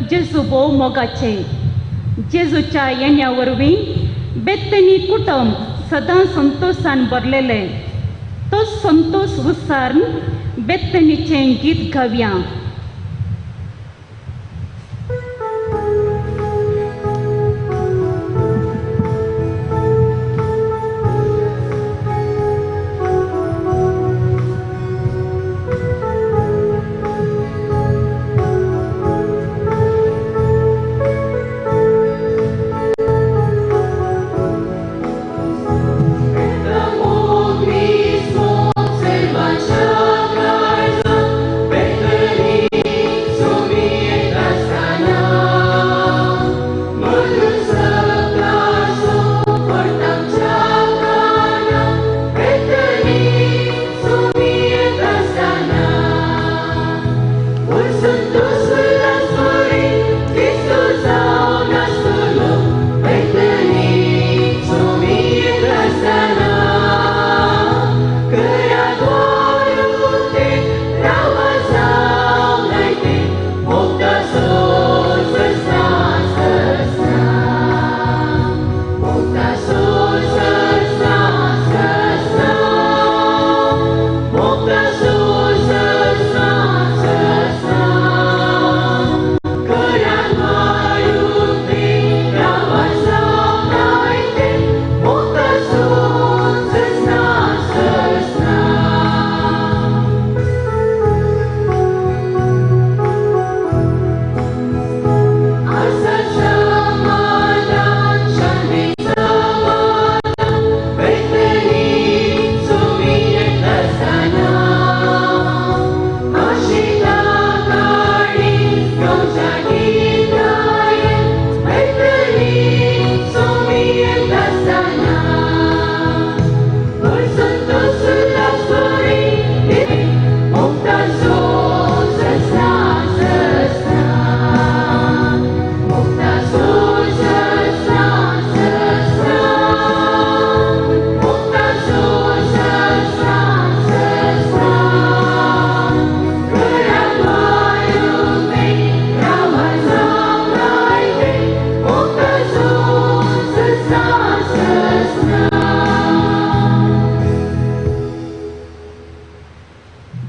जेजू भोव मोगाचे. जेजूच्या येण्या वरवीं बेत्तनी कुटुंब सदां संतोशान भरलेलें. तो संतोश उसारून बेत्तनीचें गीत गावया.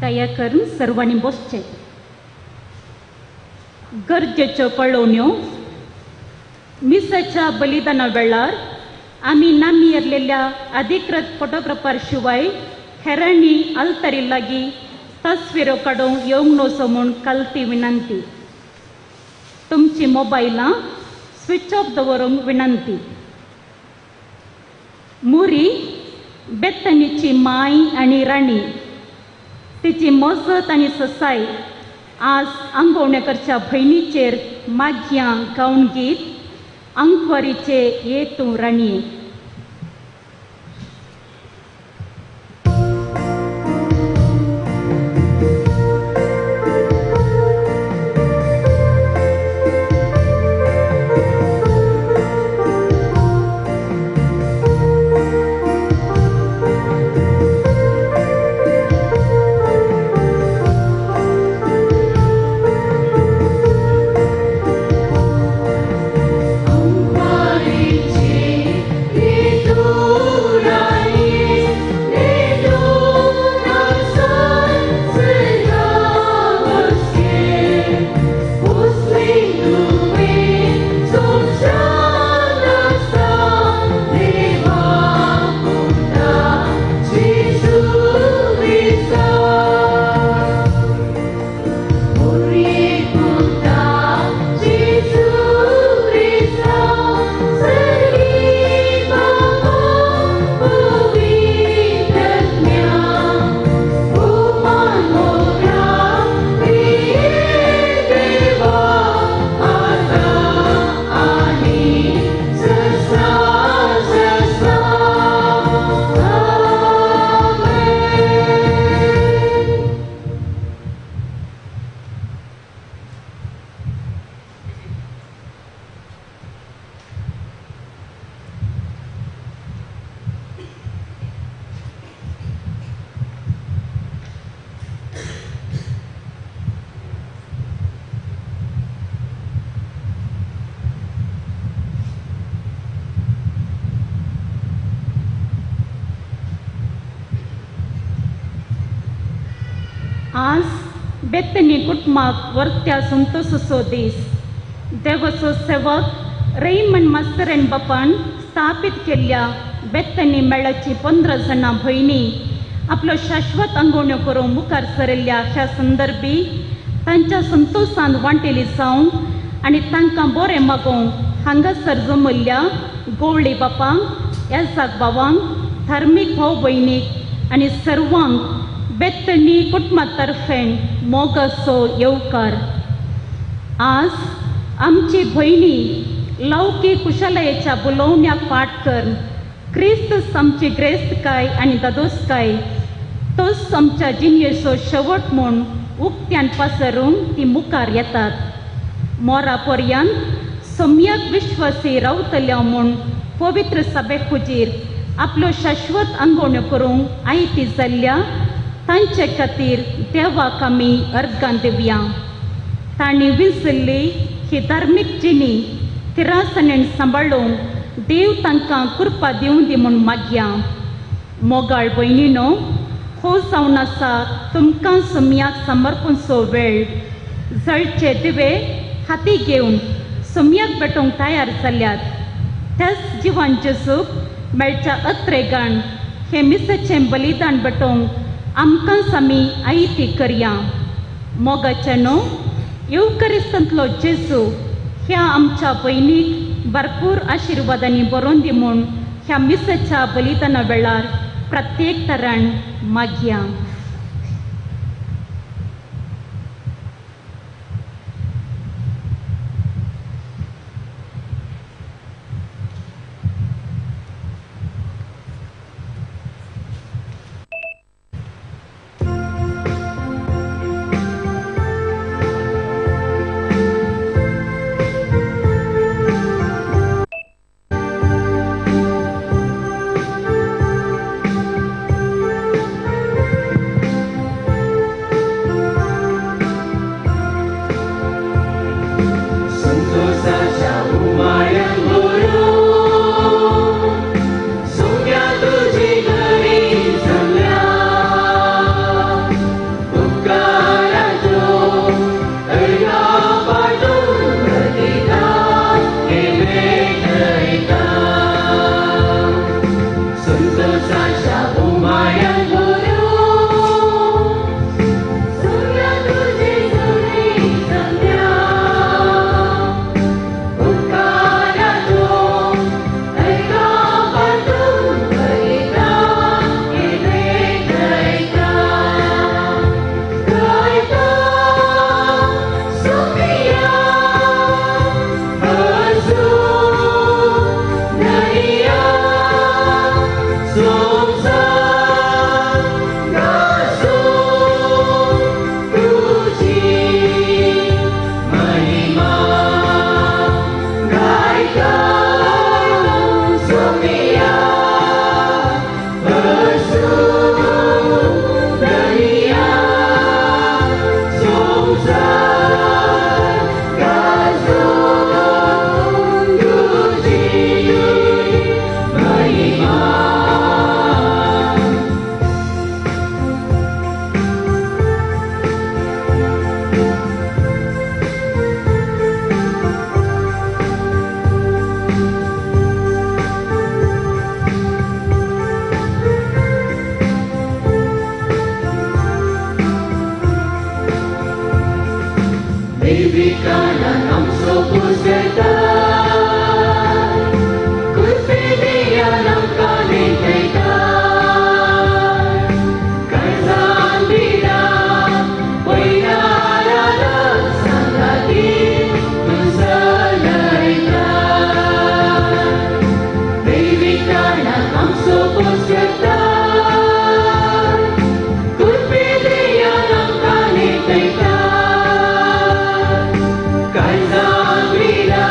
दया करून सर्वांनी बसचें. गरजेच्यो कळोवण्यो. मिसाच्या बलिदाना वेळार आमी नामयेरलेल्या अधिकृत फोटोग्राफर शिवाय हेरांनी आल्तरी लागीं तस्विरो काडूंक येवंक नजो म्हूण कालती विनंती. तुमची मोबायलां स्विच ऑफ दवरूंक विनंती. मुरी बेत्तनीची माय आनी राणी, तिची मजत आनी ससाय आज आंगवणे करच्या भयणीचेर मागयां गावन गीत आंकवारीचे ये तूं राणये. Amparicce आज बेतनी कुटुंबाक वर्त्या संतोषाचो दीस. देवाचो सेवक रेमंड मास्तरेन बापान स्थापीत केल्ल्या बेतनी मेळाची 15 जाणां भयणी आपलो शाश्वत अंगवण्यो करूंक मुखार सरिल्ल्या ह्या संदर्भी तांच्या संतोशान वांटेली जावंक आनी तांकां बरें मागोवंक हांगासर जमल्ल्या गोवळी बापांक, येसाक बाबांक, धार्मीक भाव भयणीक आनी सर्वांक बेतनी कुटुंबा तर्फेन मोगाचो येवकार. आज आमची भयणी लौकीक कुशलयेच्या बोलोवण्याक पाठ कर क्रिस्त आमची ग्रेस्तकाय आनी दादोसकाय तोच आमच्या जिणेचो शेवट म्हूण उक्त्यान पसरून ती मुखार येतात. मोरा पर्यंत सम्यक विश्वासी रावतल्या म्हूण पवित्र सभे हुजीर आपल्यो शाश्वत अंगवण्यो करूंक आयती जाल्ल्या तांचे खातीर देवाक आमी अर्गां दिवया. तांणी विसरली ही धार्मीक जिणी तिरासणेन सांबाळूंक देव तांकां कृपा दिवं दी म्हूण मागया. मोगाळ भयणीनो, हो जावन आसा तुमकां सोम्याक समर्पणचो वेळ. जळचे दिवे हाती घेवन सोम्याक भेटोवंक तयार जाल्यात. त्याच जिवान जेजूक मेळच्या अत्रेगान हें मिसाचें बलिदान भेटोवंक आमकांच आमी आयती करया. मोगाचे न्हू येवकरिस्तांतलो जेजू ह्या आमच्या भयणीक भरपूर आशिर्वादांनी बरोवन दी म्हूण ह्या मिसाच्या बलिदाना वेळार प्रत्येक तरान मागया. Kaisa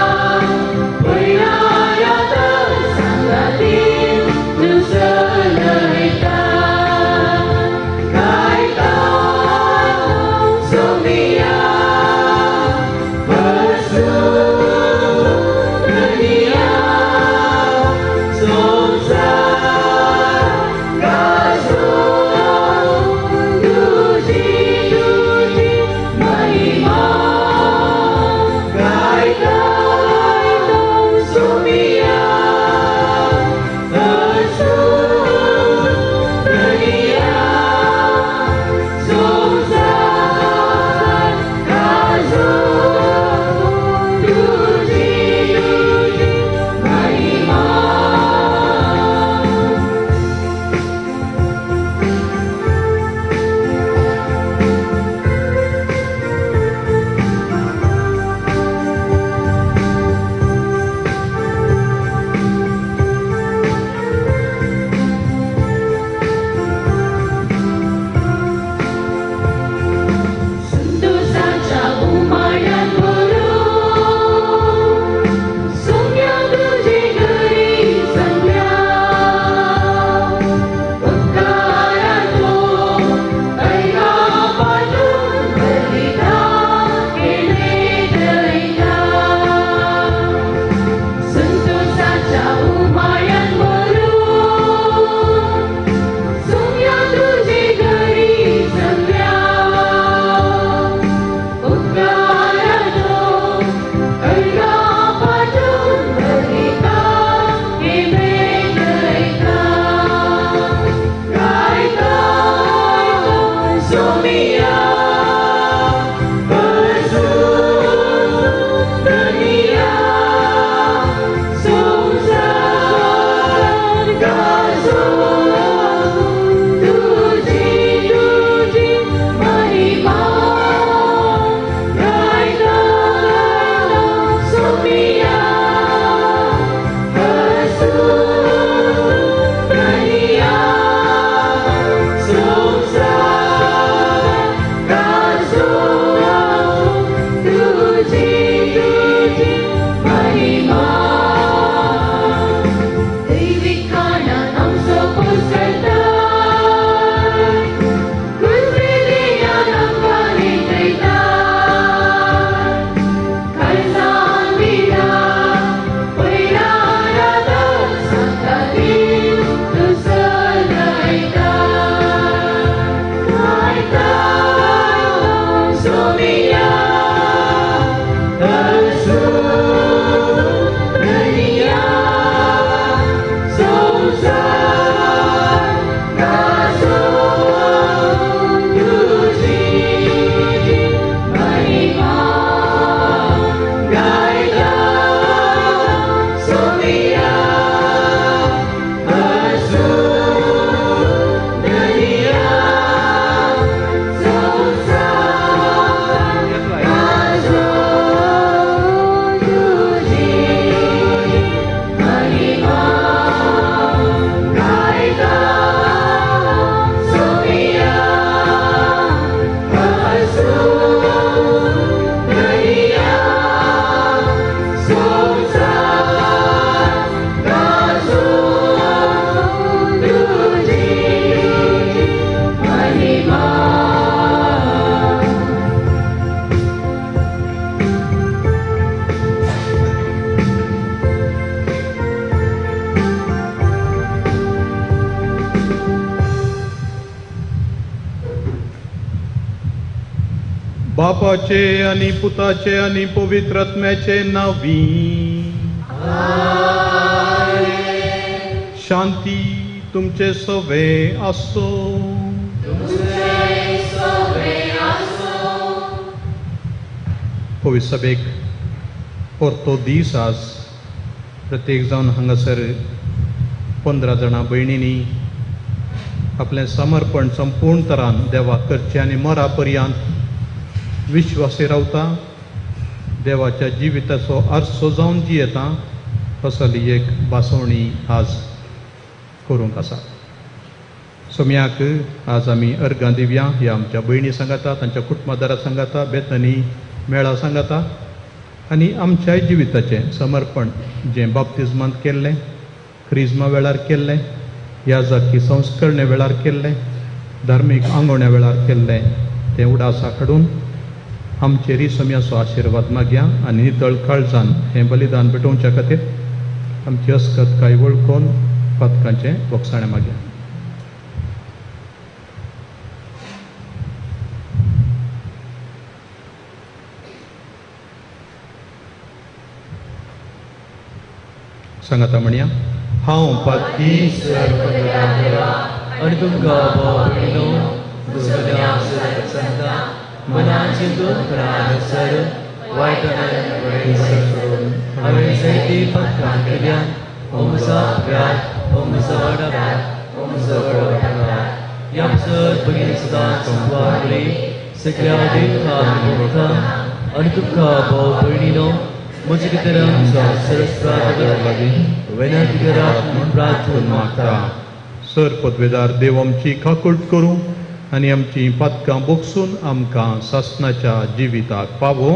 बापाचे आनी पुताचे आनी पवित्र आत्म्याचे नांवी शांती तुमचे सवे आसो. पवित्र सभेक परतो दीस आज प्रत्येक जावन हांगासर 15 जाणां भयणींनी आपलें समर्पण संपूर्ण तरान देवाक करचें आनी मरा पर्यंत विश्वासी रावता, देवाच्या जिविताचो आरसो जावन जियेता असली एक भासवणी आज करूंक आसा. सोम्याक आज आमी अर्गां दिवया ह्या आमच्या भयणी सांगाता, तांच्या कुटुंबादारा सांगाता, बेतनी मेळा सांगाता आनी आमच्याय जिविताचें समर्पण जें बाप्तिज्मांत केल्लें, क्रिज्मा वेळार केल्लें, ह्या जाकी संस्करणे वेळार केल्लें, धार्मीक आंगोण्या वेळार केल्लें तें उडासा काडून आमचेरय सोम्याचो आशिर्वाद मागया आनी नितळ काळजान हें बलिदान पेटोवच्या खातीर आमची अस्कत काय वळखून पातकांचें बोगसाणें मागया. सांगाता म्हणया, हांव पातकी आनी तुमकां भाव सांगता मनाची दुखरान सर वायट हांवें जायती पत्रां केल्यान हो म्हजो अपराध, हो म्हजो व्हड अपराध, हो म्हजो व्हड अपराध. ह्या पासत भगिनी सदांच सांगवा सगळ्या देवता भोगता आनी तुमकां भाव भयणीनो म्हजे खातीर आमचो सरस्वत विनंती करात म्हूण प्रार्थना मागता. सर पदवेदार देव आमची काकूट करूं आनी आमची पातकां बोगसून आमकां सासणाच्या जिविताक पावों.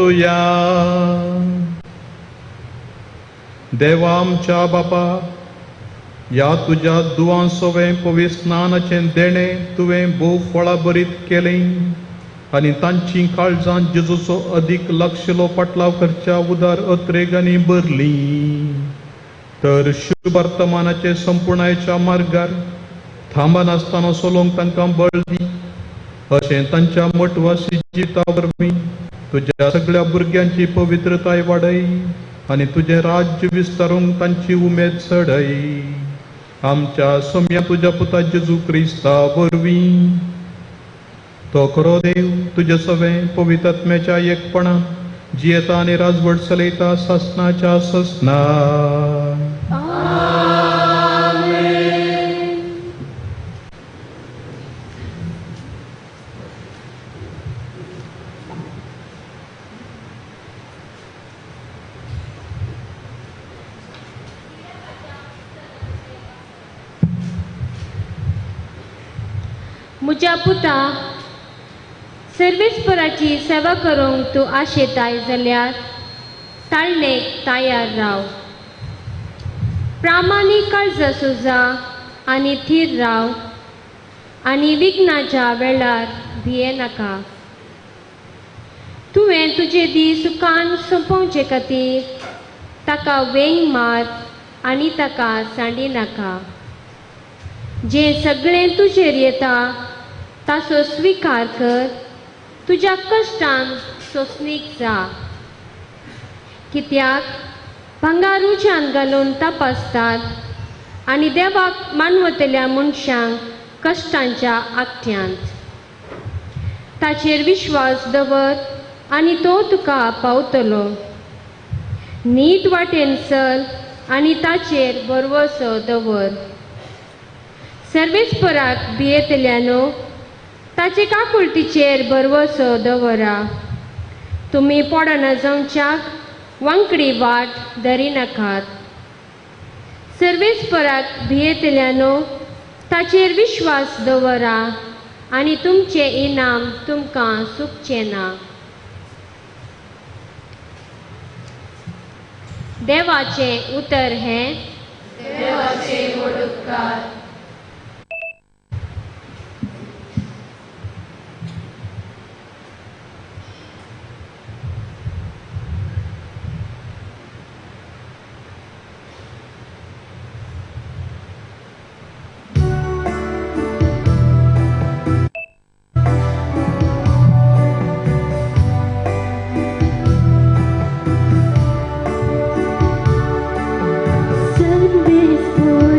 परतुया. देवा आमच्या बापा, ह्या तुज्या दुवां सोवें पवित्र स्नानाचें देणें तुवें भोव फळां भरीत केलें आनी तांचीं काळजां जेजूचो अदीक लक्षलो पाटलाव करच्या उदार अत्रेगांनी भरलीं. तर शुभवर्तमानाचे संपूर्णायच्या मार्गार थांबनासतना चलोवंक तांकां बळ दी. अशें तांच्या मटवासी जिविता वरवीं तुज्या सगळ्या भुरग्यांची पवित्रताय वाडय आनी तुजें राज्य विस्तारूंक तांची उमेद चडय. आमच्या सोम्या तुज्या पुता जेजू क्रिस्ता वरवीं. तो खरो देव तुजे सवें पवित्र आत्म्याच्या एकपणान जियेता आनी राजवट चलयता सासनाच्या ससना. म्हज्या पुता, सर्वेस्पराची सेवा करूंक तूं आशेताय जाल्यार ताळणेक तयार राव. प्रामाणीक काळजा सुजा आनी थीर राव आनी विघ्नाच्या वेळार भियेनाका. तुवें तुजे दीस सुखान सोंपोवचे खातीर ताका वेंग मार आनी ताका सांडिनाका. जें सगळें तुजेर येता ताचो स्विकार कर, तुज्या कश्टान सोंसणीक जा. कित्याक भांगर उज्यान घालून तपासतात आनी देवाक मानवतल्या मनशांक कश्टांच्या आगट्यांत. ताचेर विश्वास दवर आनी तो तुका पावतलो. नीट वाटेन चल आनी ताचेर भरवसो दवर. सर्वेस्पराक भियेतल्यानो ताचे काकुळटीचेर भरवसो दवरा. तुमी पडना जावच्याक वांकडी वाट धरिनाकात. सर्वेस्पराक भियेतल्यानो ताचेर विश्वास दवरा आनी तुमचें इनाम तुमकां सुकचें ना. देवाचें उतर हें. देवाचे व्हड उपकार. सर्वेस्पराची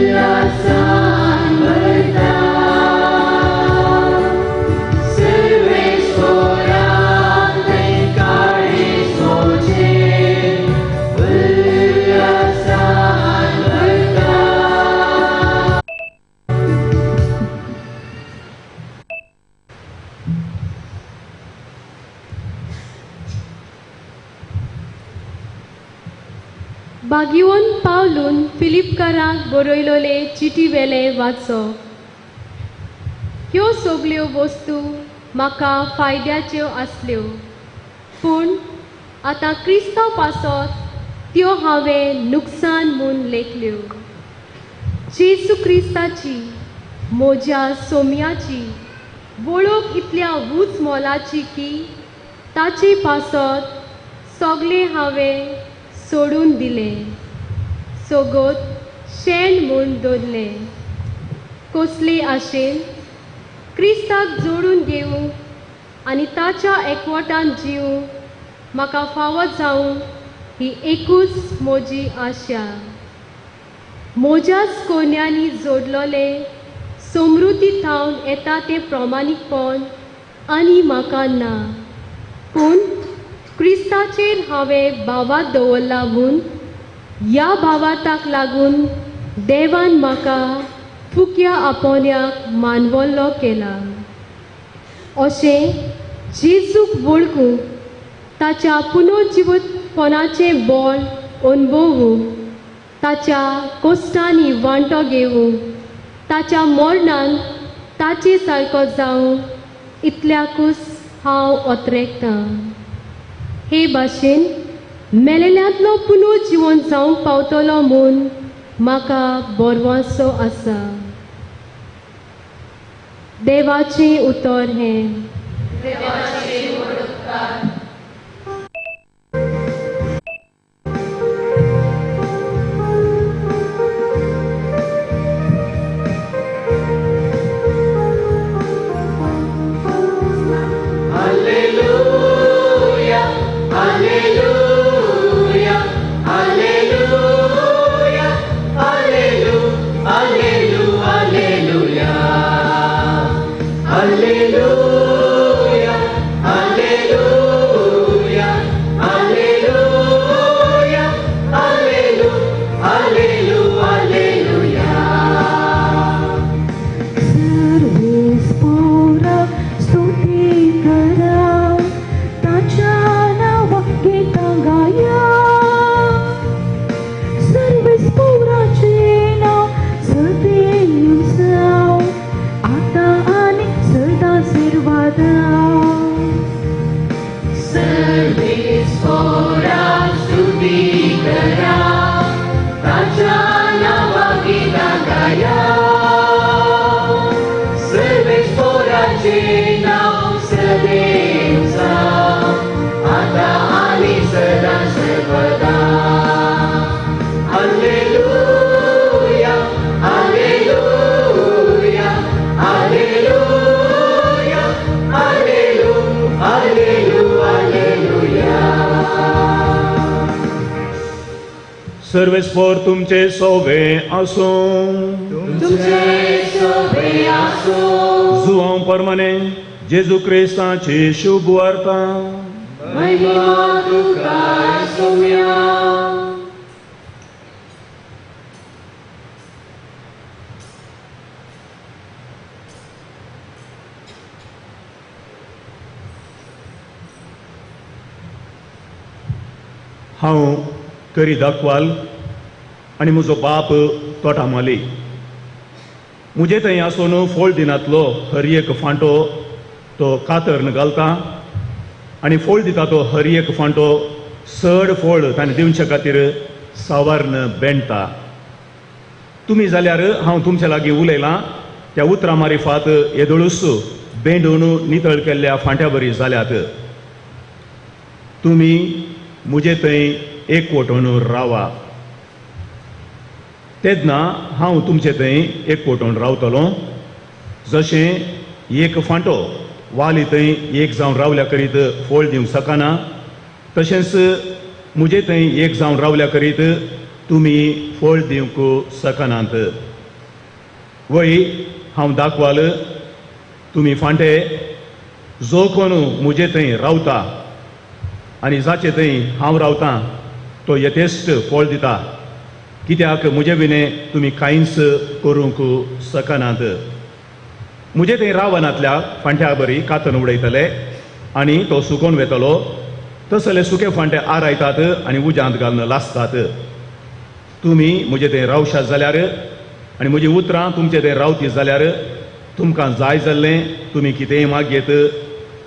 उल्हासान भरता सर्वेस्पोराक थंय काळीज म्हजें उल्हासान भरता. बागिवन पावलून फिलिपकाराक बरयलोले चिटी वेले वाचो. ह्यो सगल्यो वस्तू म्हाका फायद्याच्यो आसल्यो, पूण आतां क्रिस्तांव पासत त्यो हांवें नुकसान म्हूण लेखल्यो. जेजू क्रिस्ताची म्हज्या सोम्याची वळख इतल्या ऊंच मोलाची की ताचे पासत सगळें हांवें सोडून दिलें, सोगोत शेण म्हूण दवरलें. कसले आशेन क्रिस्ताक जोडून घेवंक आनी ताच्या एकवटान जिवूंक म्हाका फावो जावंक ही एकूच म्हजी आशा. म्हज्याच कोन्यांनी जोडलोले समृद्धी थावन येता तें प्रमाणीकपण आनी म्हाका ना, पूण क्रिस्ताचेर हांवें भावात दवरला म्हूण ह्या भावाताक लागून देवान म्हाका फुक्या आपोवण्याक मानवल्लो केला. अशें जेजूक वळखूंक, ताच्या पुनर्जिवतपणाचें बळ अणभवूंक, ताच्या कोश्टांनी वांटो घेवंक, ताच्या मरणान ताचे सारको जावंक इतल्याकूच हांव ओतरेकतां. हे भाशेन मेलेल्यांतलो पुनर्जिवन जावंक पावतलो म्हूण म्हाका बरवासो आसा. देवाचें उतर हें. Alleluia, Alleluia, Alleluia, Allelu, Allelu, Alleluia. Alleluia, Alleluia, Alleluia, Allelu, Allelu, Alleluia. सर्वेस्पोरा स्तुती करा, ताच्या नांवाक गितां गाया. सर्वेस्पोराचें नांव सदैव जावं, आतां आनी सदां सर्वादा. सर्वेस्पोरा स्तुती करा, ताच्या नांवाक गितां गाया. सर्वेस्पोराचें नांव सदैव जावं, आतां आनी सदां सर्वदा. Alleluia, Alleluia, Alleluia, Allelu, Allelu, Alleluia. सर्वेस्पोर तुमचे सोवे आसूं. तुमचे सोबे आसूं. जुवांव परमाने जेजू क्रिस्ताची शुभ वार्ता. महिमा तुका सोम्या. हांव करी दाखवाल आनी म्हजो बाप तोटा माली. म्हजे थंय आसून फोळ दिनातलो हर एक फांटो तो कातरन घालता आनी फोळ दिता तो हर एक फांटो चड फोळ ताणें दिवचे खातीर सावारन बेणटा. तुमी जाल्यार हांव तुमच्या लागीं उलयलां त्या उतरां मारिफात येदोळूस बेंडून नितळ केल्ल्या फांट्या बरी जाल्यात. तुमी म्हजे थंय एकवटून रावा, तेन्ना हांव तुमचे थंय एकवटून रावतलो. जशें एक फांटो वाली थंय एक जावन रावल्या करीत फळ दिवंक शकना, तशेंच म्हजे थंय एक जावन रावल्या करीत तुमी फळ दिवंक शकनात. वय हांव दाखवाल, तुमी फांटे. जो कोण म्हजे थंय रावता आनी जाचे थंय हांव रावतां तो यथेश्ट फळ दिता, कित्याक म्हजे विणे तुमी कांयच करूंक शकनात. म्हजे थंय रावनातल्या फांट्या बरी कातन उडयतले आनी तो सुकोवन वेतलो. तसले सुके फांटे आरायतात आनी उज्यांत घालून लासतात. तुमी म्हजे थंय रावशात जाल्यार आनी म्हजी उतरां तुमचे थंय रावती जाल्यार तुमकां जाय जाल्लें तुमी कितेंय मागयत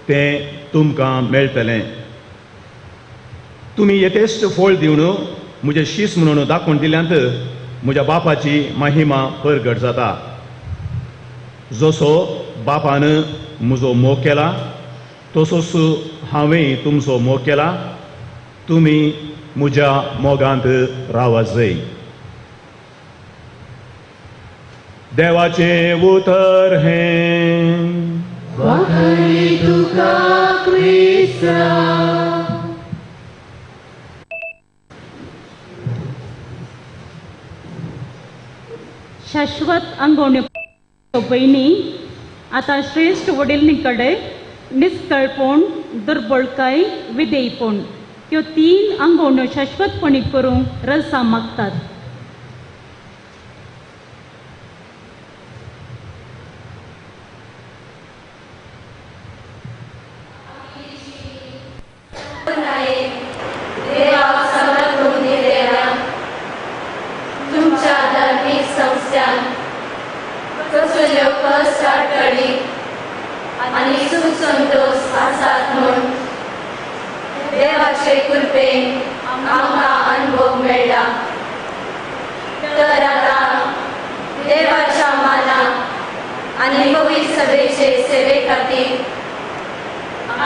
तें तुमकां मेळटलें. तुमी यथेश्ट फळ दिवन म्हजें शीस म्हणून दाखोवन दिल्यांत म्हज्या बापाची महिमा परगट जाता. जसो बापान म्हजो मोग केला तसोच हांवें तुमचो मोग केला. तुमी म्हज्या मोगांत रावात जाय. देवाचें उतर हें. वाखणी तुका क्रिस्ता. शाश्वत अंगवण्यो भयणी आतां श्रेश्ठ वडिल्ली कडेन निस्कळपण, दुर्बळकाय, विधेयपण ह्यो तीन अंगवण्यो शाश्वतपणी करूंक रसा मागतात. तुमच्या धार्मीक संस्थान कसल्यो कश्ट अडचणी आनी सुख संतोश आसात म्हूण देवाचे कृपेन आमकां अनुभव मेळ्ळा. तर आतां देवाच्या मानाक आनी पवित्र सभेचे सेवे खातीर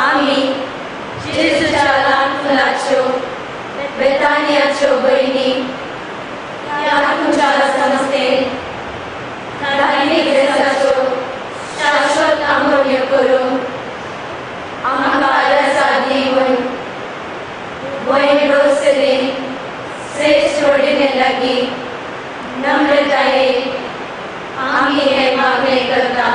आमी जेजूच्या ल्हान फुलाच्यो बेतानियाच्यो भयणी ह्या तुमच्या संस्थेन धार्मीक देसाच्यो शाश्वत आंगवण्यो करून आमकां रजा दिवन भयण रोसलीन श्रेश्ठ वडिले लागीं नम्रतायेन आमी हें मागणें करता.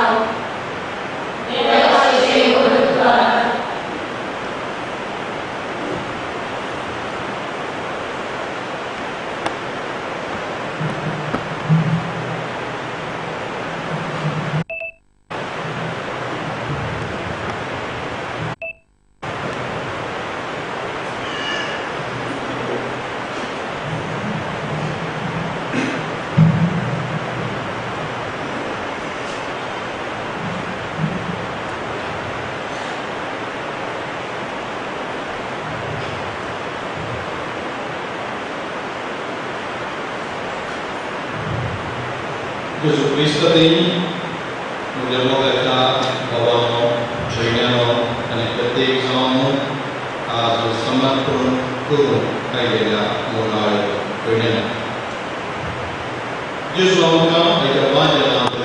Gesù Cristo dei म्हज्या मोगाच्या भावानो, भयण्यानो आनी प्रत्येक जावन आज समर्पण करूंक आयिल्ल्या मोगाळ भयण्यानो, जेजू आमकां एका वाजेलांत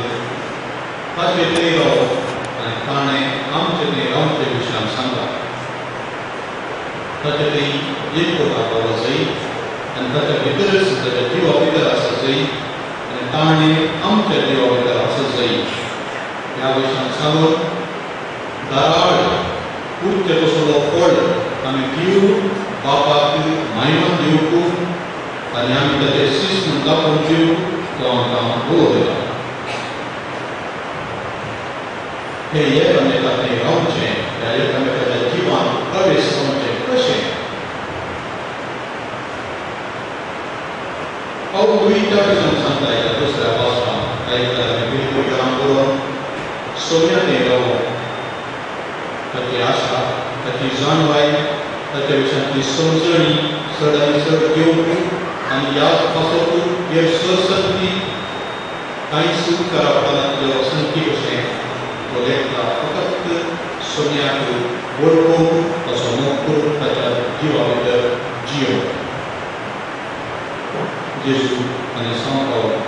ताचे थंय रावप आनी ताणें आमचे थंय रावचे विशयान सांगला. ताचे थंय एकवटा पावलो जाय आनी ताच्या भितरच ताच्या जिवा भितर आसा जाय आनी ताणें आमच्या जिवा भितर आसत जाय. ह्या विशयान सांगून दाराळ उरचे तसलो फळ आमी दिवन बापाक महिमा दिवंक आनी आमी ताचे शीस म्हूण दाखोवन दिवंक तो आमकां उलो दिता. हे एकामेका थंय रावचें, ह्या एकामेकाच्या जिवान प्रवेश जावचें कशें? पावलूय त्या विशयान सांगता एका दुसऱ्या भाशणांत. आयकल्यार आमी फिलिप्पीकरां बरोवन सोम्या थंय रावप, ताची आशा, ताची जाणवाय, ताच्या विशयांतली समजणी चड आनी चड घेवंक आनी ह्या पासत हे सरसंती कांय सुख पडनातल्यो संती कशें तो लेखता. फकत सोम्याक वळखूंक, ताचो मोग करून ताच्या जिवा भितर जियोवंक. जेजू आनी सांत पावल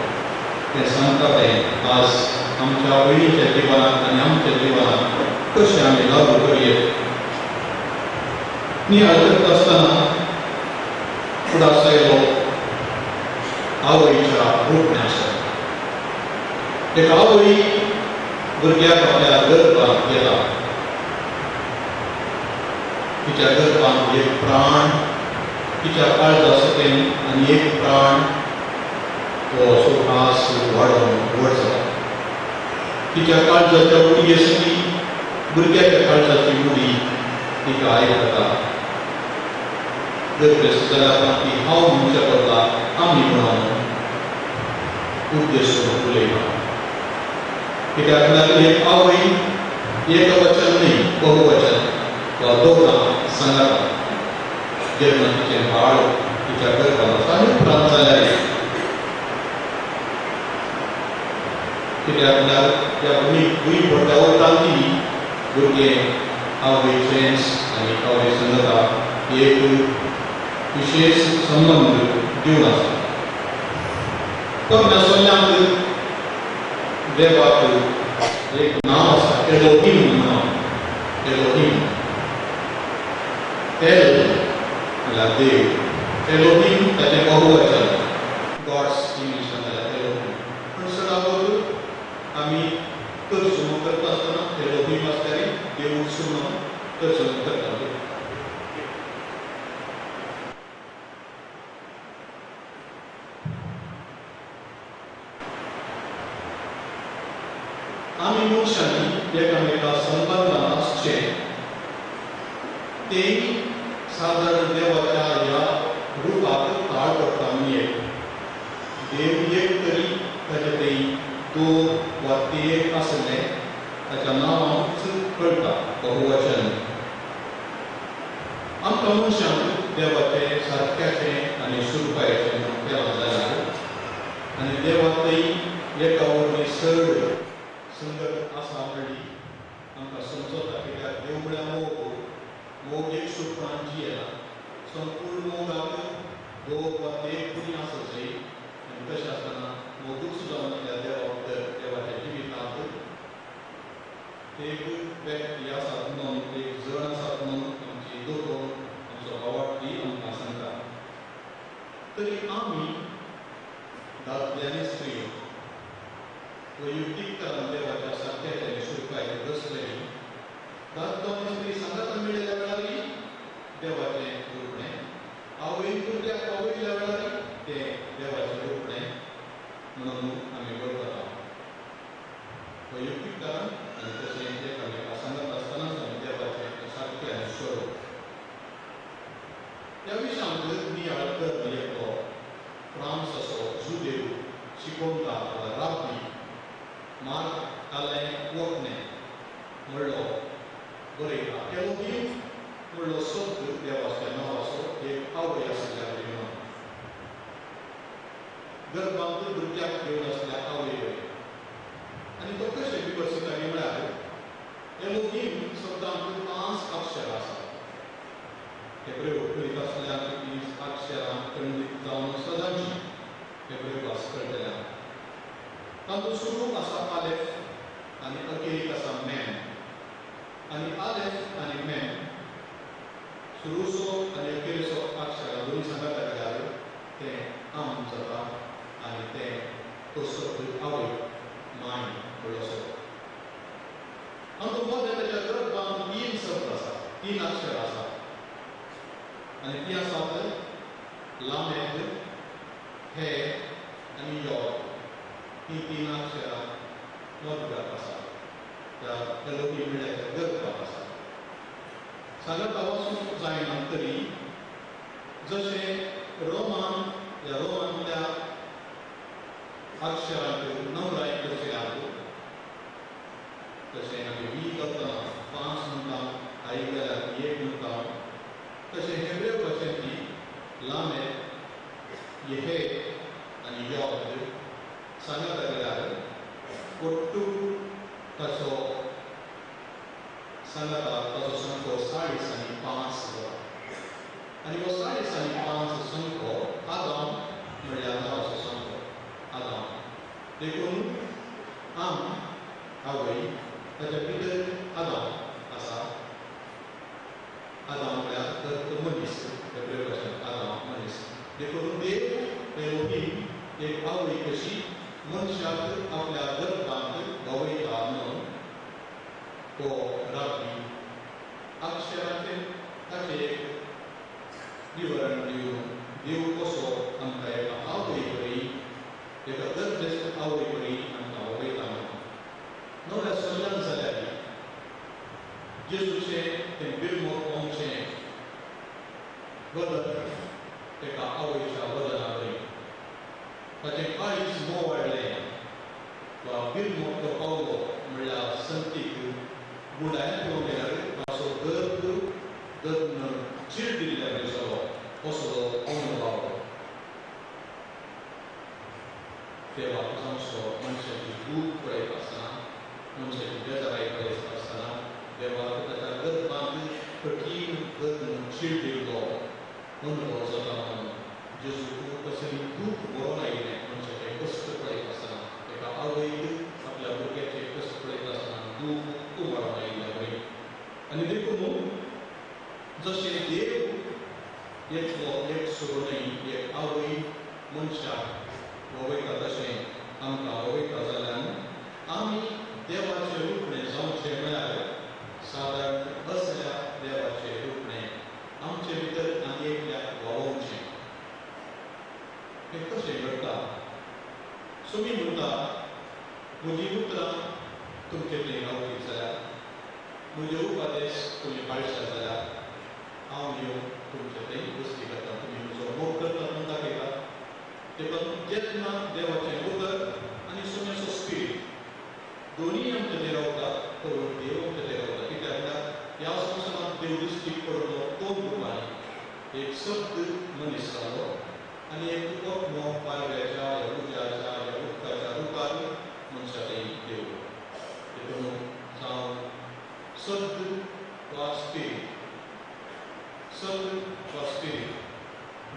तें सांगता तें आज आमच्या भयणीच्या जिवनांत आनी आमच्या जिवनांत कशें आमी लागू करुये. नियाळ करता आसतना फुडास आयलो आवयच्या रुपण्याचो. एक आवय भुरग्याक आपल्या गर्भात गेला, तिच्या गर्भात एक प्राण तिच्या काळजा सकयल आनी एक प्राण तो असो खास वाडोवन व्हड जाता. तिच्या काळजाच्या उडये सकी भुरग्याच्या काळजाची उडी तिका आयकता. गर्भेस्त जाल्या उपरांत ती हांव म्हणच्या बदला आमी म्हणून उद्देश उलयता. कित्याक म्हळ्यार एक आवय एक वचन न्ही, बहुवचन वा दोगां सांगता जेन्ना तिचें बाळ तिच्या गर्भात आसा आनी उपरांत जाल्यार. कित्याक म्हळ्यार त्या भूंय पडल्या उपरांत भुरगें आवयचेंच आनी आवय सांगता एक विशेष संबंद दिवन आसा. तर सगळ्यांक देवाक एक नांव आसा, एलोहीम नांव. एलोहीम, एल म्हणल्यार देव, एलोहीम ताचें बहुवचन, गॉड्स इंग्लिशान जाल्यार एलोहीम. पूण चडावत आमी तर्जुमो करता आसतना एलोहीम आसल्यार देवूच म्हणून तर्जुमो करताले. आमी मनशांनी एकामेका संबंदान आसचें तें सादारण देवाच्या ह्या रुपाक ताळ पडटा. म्हणये देव एक तरी ताचे थंय दोन वा ते आसलें ताच्या नांवांच कळटा बहुवचन. आमकां मनशांक देवाचें सारक्याचें आनी सुरपायचें म्हणून केलां जाल्यार आनी देवातय एका वरवीं चड संगत आसा म्हणली आमकां समजता. कित्याक देव म्हळ्यार मोग, मोग एक सुरपणान जियेना. संपूर्ण मोगाक दोग वा ते कुणी आसत जाय आनी तशें आसतना मोगूच जावन त्या देवा भितर देवाच्या जिवितांत एक व्यक्ती आसात म्हणून, एक जण आसात म्हणून आमची दोतोर आमचो भावार्थी आमकां सांगता. तरी आमी दादले आनी स्त्री वैयक्तीक तरान देवाच्या सारक्याचे सुरपायचे दसलेली दादलो आनी स्त्री सांगाता मेळिल्ल्या वेळारय देवाचें रुपणें, आवय भुरग्याक आवयल्या वेळारय तें देवाचें रुपणें म्हणून आमी वळखता वैयक्तीक तरान. आनी तशें एकामेका सांगत आसतनाच आमी देवाचें सारकें आनी स्वरूप ह्या विशयांत नियाळ करपी एकलो फ्रांस असो जुदेव शिकोवता राब्बी मार्क आलें वखणें म्हणलो बरयता. एलोहीम म्हणलो शब्द देवाच्या नांवाचो एक आवय आशिल्ल्या वरी म्हणून गर्भांत भुरग्याक घेवन आसल्या आवय वरी. आनी तो कशें विवसिता म्हळ्यार एलोहीम शब्दांत 5 अक्षरां आसात. हेब्रेव करीत आसल्यार तीं अक्षरां खंडीत जावन सदांची हेब्रेव भास कळटल्या. तातूंत सुरू आसा आलेफ आनी अखेरीक आसा मॅम. आनी आलेफ आनी मॅम सुरूचो आनी अखेरीचो अक्षरां दोनूय सांगता जाल्यार तें आम जाता आनी तें तो शब्द आवय माय म्हणलो शब्द. आमकां मदें ताच्या गर्भांत 3 शब्द आसा, 3 अक्षरां आसा आनी तीं आसात लामेद, हे आनी यॉ. ही 3 अक्षरां मदगात आसा, त्या एलोही म्हणल्यार गर्भात आसा. सांगता वचूंक जायना तरी जशें रोमान ह्या रोमांतल्या अक्षरांक नवराय कशें तशें आमी वी करतना 5 म्हणटा, आई जाल्यार 1 म्हणटा, तशें हेब्रेव भाशेंतली लामेद, येहे आनी यॉद सांगत जाल्यार ಒಟ್ಟು ताचो सांगता ताचो संको 40.5 जाता. आनी हो 40.5 संको आदाम म्हणल्यार नांवाचो संको आदाम. देखून आम आवय ताच्या भितर आदाम आसा. आदाम म्हळ्यार तर मनीस, हेब्रेव भाशेंत आदाम मनीस. देखून देव एलोहीम एक आवय कशी मनशाक आपल्या गर्भांत गवयता म्हणून तो राबी अक्षराचें ताचें एक विवरण दिवन देव कसो आमकां एका आवय बरी एका गरजेस्त आवय बरी आमकां वयता म्हणून नव्या सोल्यान जाल्यार जेजूचें तें बिरमो पोंगचें वदन एका आवयच्या वदना बरी ताचें काळीज मोव वाडलें वा बिरमो तो पावलो म्हणल्यार संतीक गुंडायन पळोवंक गेल्यार ताचो गर्भ दर्न चीर दिल्ल्या जालो असलो अनुभव देवाक जावचो मनशाची दूख पळयत आसतना मनशाची बेजाराय पळयत आसतना देवाक ताच्या गर्भांत कठीण दर्न चीर दिल्लो अनुभव जाता म्हणून जेजूक कसली दूख बरोवन आयिल्लें मनशाचें कश्ट पळयत आसतना एका आवयक आपल्या भुरग्याचे कश्ट पळयत आसतना दूख उबारून आयिल्ल्या बरी. आनी देखून जशें देव एकलो एक सोडूनय एक आवय मनशाक वयता तशें आमकां वयता जाल्यार आमी देवाचें रुपणें जावचें म्हळ्यार सादारण असल्या देवाचें रुपणें आमचे भितर आनी एकल्याक वावोवचें. हें कशें घडटा? सुमी म्हणटा म्हजी उतरां तुमचे थंय रावली जाल्यार म्हजे उपदेश तुमी पाळशा जाल्यार हांव येवन तुमचे थंय वस्ती करता, तुमी म्हजो मोग करता म्हणून दाखयता. देखून जेन्ना देवाचें उतर आनी सुम्याचो स्पिरीट दोनूय आमचे थंय रावता तो देव आमचे थंय रावता. कित्याक म्हळ्यार ह्या संवसारांत देव दिश्टीक पडलो दोन रुपांनी, एक शब्द मनीस जालो आनी एक ओत्मो पारव्याच्या ह्या उज्याच्या ह्या उदकाच्या रुपार मनशा थंय देव. देखून जावं शब्द वा स्पिरीट, शब्द वा स्पिरीट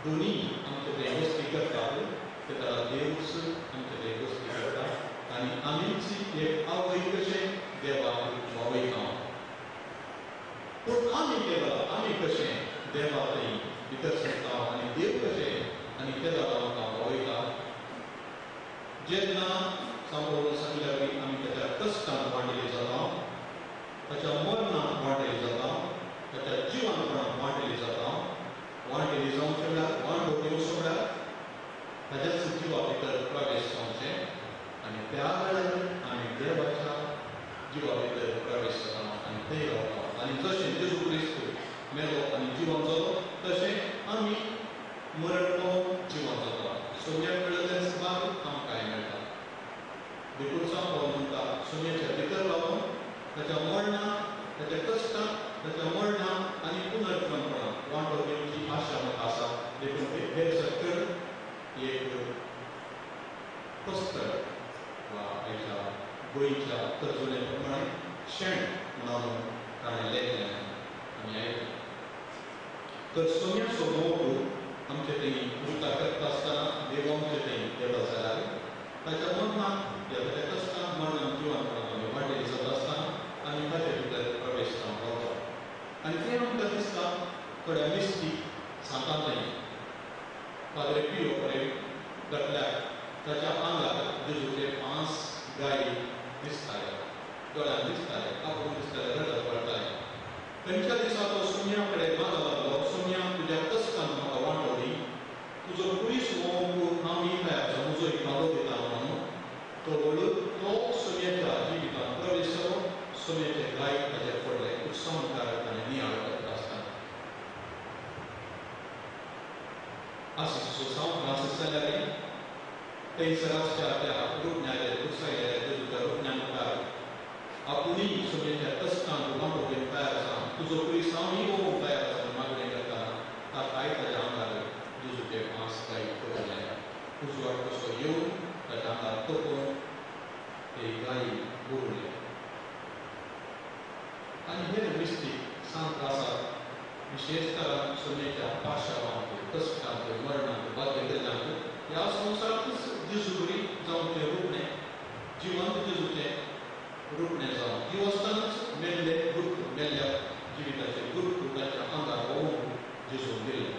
दोनूय आमचे थंय वस्ती करतात. ते तारा देवच आमचे थंय वस्ती करता आनी आमीच एक आवय कशें देवाक वावयता. पूण आमी केला आमी कशें देवा थंय भितर सरता आनी देव कशें आनी तेदा आमकां वावयता. जेन्ना सांबाळून सांगल्यार आमी ताच्या कश्टान वांटेली जाता, ताच्या मरणान वांटेली जाता, ताच्या जिवनपणान वांटेली जाता. वांटेली जावचें म्हळ्यार वांटो घेवचो म्हळ्यार ताच्याच जिवा भितर प्रवेश जावचें आनी त्या वेळार आमी देवाच्या जिवा भितर प्रवेश जाता आनी थंय रावता. आनी जशें जेजू क्रिस्त मेलो आनी जिवन जालो तशें आमी मरण पावून जिवन जाता. सोम्याक मेळिल्लेंच भाग आमकांय मेळटा. देखून सांगपाक म्हणटा सोम्याच्या भितर रावन ताच्या मरणाक, ताच्या कश्टाक, ताच्या मरणाक आनी पुनर्जन्मपणाक वांटो घेवची आशा म्हाका आसा. देखून हेर सकयल एक पस्तळ वा आयच्या गोंयच्या तर्जुणे प्रमाणे शेण म्हणून ताणें लेखलें आमी आयकलें. तर सोम्याचो मोग आमचे थंय उरता करता आसतना देव आमचे थंय येता जाल्यार ताच्या मरणाक या ताच्या कश्टाक मरणाक जिवनपणाक आमी वांटेली जाता आसतना आनी ताचे भितर प्रवेश जावन रावता. आनी तें आमकां दिसता थोड्या मिस्टीक सांतांतय पाद्रे पियो कडेन घातल्यार ताच्या आंगार जेजूचे 5 गायी दिसताले, दोळ्यांत दिसताले, आपूण दिसताले, रडत वळटाले. खंयच्या दिसा तो सुम्या कडेन मागो लागलो, सुम्या तुज्या कश्टान म्हाका वांटो दी, तुजो पुलीस मोग हांव तयार आसा, म्हजो एक दिता म्हणून तो वळून तो सुम्याच्या जिवितांत प्रवेश जालो. सुम्याचे गाय ताचेर पडले उत्सव मुखार ताणें नियाळ करता आसतना आसिसचो सांव फ्रांसीस जाल्यार थंयसर आसच्या त्या रुपण्याचेर कुर्सायल्या जेजूच्या रुपण्या मुखार आपुणूय सुम्याच्या कश्टांत वांटो घेवन तयार आसा, तुजो पुलीस हांवूय वोवंक तयार आसा म्हणून मागणें करतना ताकाय ताच्या आंगार जेजूचे 5 गाय पडले. उजवाड कसो येवन ताच्या आंगार तोपून ते गायी बुडले. आनी हे मिस्टीक सांत आसात विशेषतः सोम्याच्या पाशावांत, कश्टांत, मरणांत, बाध्यतेल्यांत ह्या संवसारांतूच जेजू जावन तें रुपणें जिवंत जेजूचें रुपणें जावन जीव आसतनाच मेल्ले गुर्त, मेल्ल्या जिविताचे गुर्त ताच्या आंगार व्होवून जेजून दिल्लें.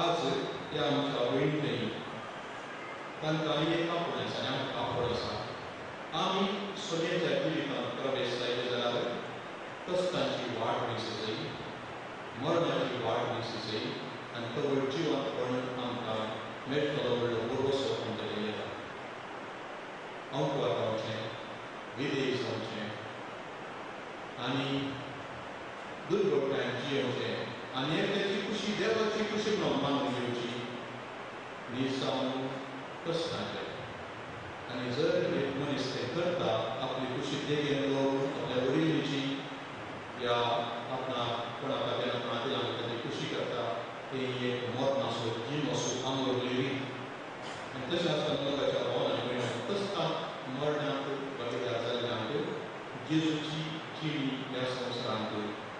आज ह्या आमच्या भयणीं तांकां एक आपोवणें आसा आनी आमकां आपोवणें आसा. आमी सोन्याच्या जिवितांत प्रवेश जायत जाल्यार कश्टांची वाट दिसली, मरणाची वाट दिसली आनी तवळ जिवांतपण आमकां मेळटलो व्हडलो भरवसो आमच्या येता. अंकवार जावचें, विदेश जावचें आनी दुर्घटनांक जियेवचें आनी एकल्याची खुशी देवाची खुशी म्हणून मानून घेवची नीज जावन कश्टांचें. आनी जर एक मनीस तें करता आपली खुशी देगेन दवरून आपल्या वडिलांची या आपणाक कोणाक कोणा दिला ताची खुशी करता ते एक मरण आसूं जीण आसूं आंगवरली रीत. आनी तशें आसतना लोकांच्या भावन आनी भयणां तसता मरणांत भागीदार जाल्ल्यांक जेजूची जिणी ह्या संवसारांत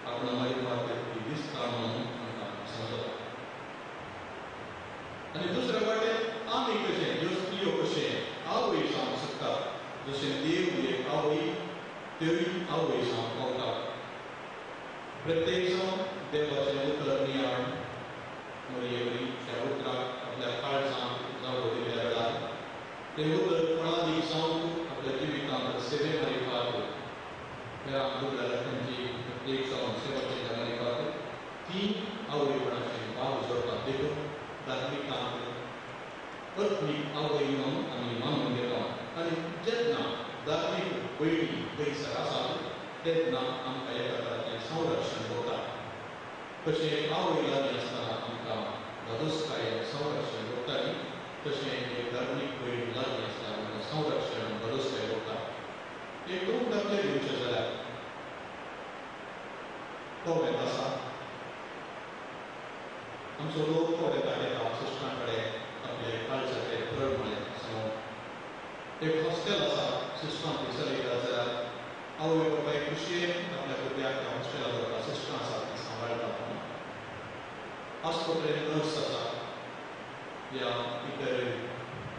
आपणा मारिफात ती दिसता म्हणून आमकां समजता. आनी दुसऱ्या वाटेन आमी कशें ह्यो स्त्रियो कशें आवय जावंक शकता, जशें देव एक आवय त्योय आवय जावंक पावता. प्रत्येक जावन देवाचें उतर नियाळ मरयेवरी त्या उतराक आपल्या काळजांत जागो दिल्ल्या वेळार तें उतर फळादीक जावंक आपल्या जिवितांत सेवे मारिफात ह्या दुबळ्या लोकांची प्रत्येक जावन सेवा केल्ल्या मारिफात ती आवयपणाचें भाग जोडटा. देखून धार्मिकांत आत्मीक आवय म्हणून आमी मानून घेता. आनी जेन्ना धार्मीक भयणी थंयसर आसात तेन्ना आमकां एका तराचें संरक्षण भोगता. तशें आवय लागीं आसतना आमकां धादोसकायेन संरक्षण भोगताली, तशें एक धार्मीक भयण लागीं आसतना आमकां संरक्षण धादोसकाय भोगता. एक दोन दाखले दिवचे जाल्यार कोवेंत आसा आमचो लोक कोवेंताक येता सिस्टरां कडेन आपले काळजाचे तळमळे सांगून. एक हॉस्टेल आसा सिस्टरां थंय चलयता जाल्यार आवय बापाय खुशयेन आपल्या भुरग्याक त्या हॉस्टेलाक दवरता, सिस्टरां आसा ती सांबाळटा. आस्पत्रेन नर्स आसा या इतर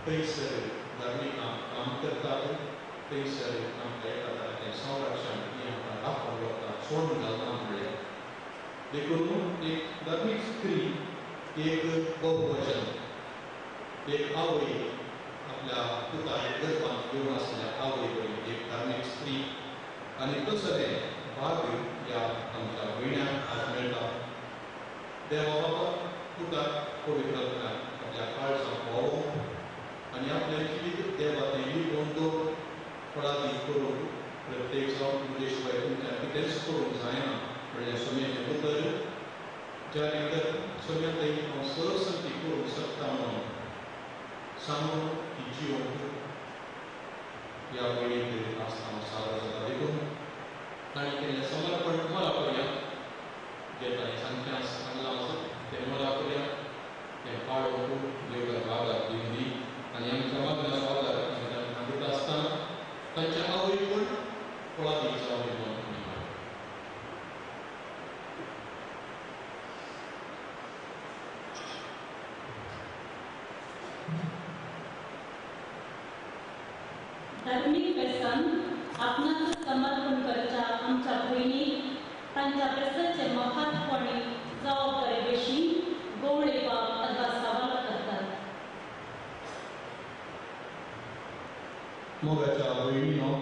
थंयसर धार्मिकां काम करतात थंयसर आमकां एका तराचें संरक्षण ती आमकां राखून दवरता, सोडून घालना म्हणलें. देखून एक धार्मीक स्त्री एक बहुवचन एक आवय आपल्या पुताक गर्भांत घेवन आसल्या आवय बरी एक धार्मीक स्त्री. आनी तसलें भाग्य ह्या आमच्या भयण्यांक आज मेळटा. देवा बाबा पुताक पवित्र आत्म्याक आपल्या काळजांत पावोवंक आनी आपलें जिवीत देवा तें लिपोवन दवरून फळादीक करूंक प्रत्येक जावन तुमचे शिवाय तुमच्यान कितेंच करूंक जायना म्हणल्यार सोम्याचें उतर जारी कर सोम्या थंय हांव सहसंती करूंक शकता म्हणून सांगून ती जिवंक ह्या भयणीक आसतना सादर जाता. देखून ताणें केल्लें समर्पण मला करुया, जें ताणें सांगचें सांगलां आसा तें मला करुया, तें पाळोवंक देव तांकां आदार दिवंदी. आनी आमच्या मागण्याचो आदार आमी तांकां दिता आसतना तांच्या आवयपूण फळादीक जावं म्हणून आमी मागता. धार्मीक व्यसन आपणाक समर्पण करच्या आमच्या भयणीक तांच्या व्यसनाचे महत्व आनी जबाबदारी विशीं गोवळे बाब तांकां सवाल करतात. मोगाच्या भयणीनो,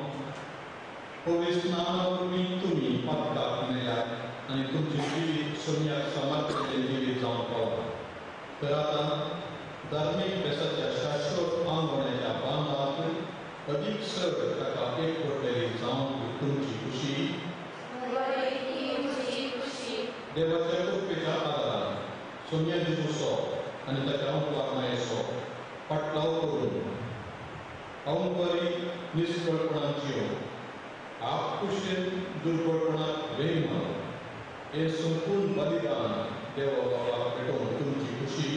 पवित्र स्नाना वरवीं तुमी पातकाक मेल्यात आनी तुमचें जिवीत सोम्याक समर्पणें जिवीत जावन पावता. तर आतां धार्मीक व्यसाच्या शाश्वत आंगवण्याच्या बांदांत अदीक चड ताका एकवटलेली जावंक तुमची खुशी देवाच्या कृपेच्या आदारान सोम्या जेजूचो आनी ताच्या अंकवार मायेचो फाटलाव करून अवंकारी निश्कळपणान जिवन आपकुशेन दुर्बळपणाक वेंग मारून हें संपूर्ण बलिदान देवा बाबाक भेटोवन तुमची खुशी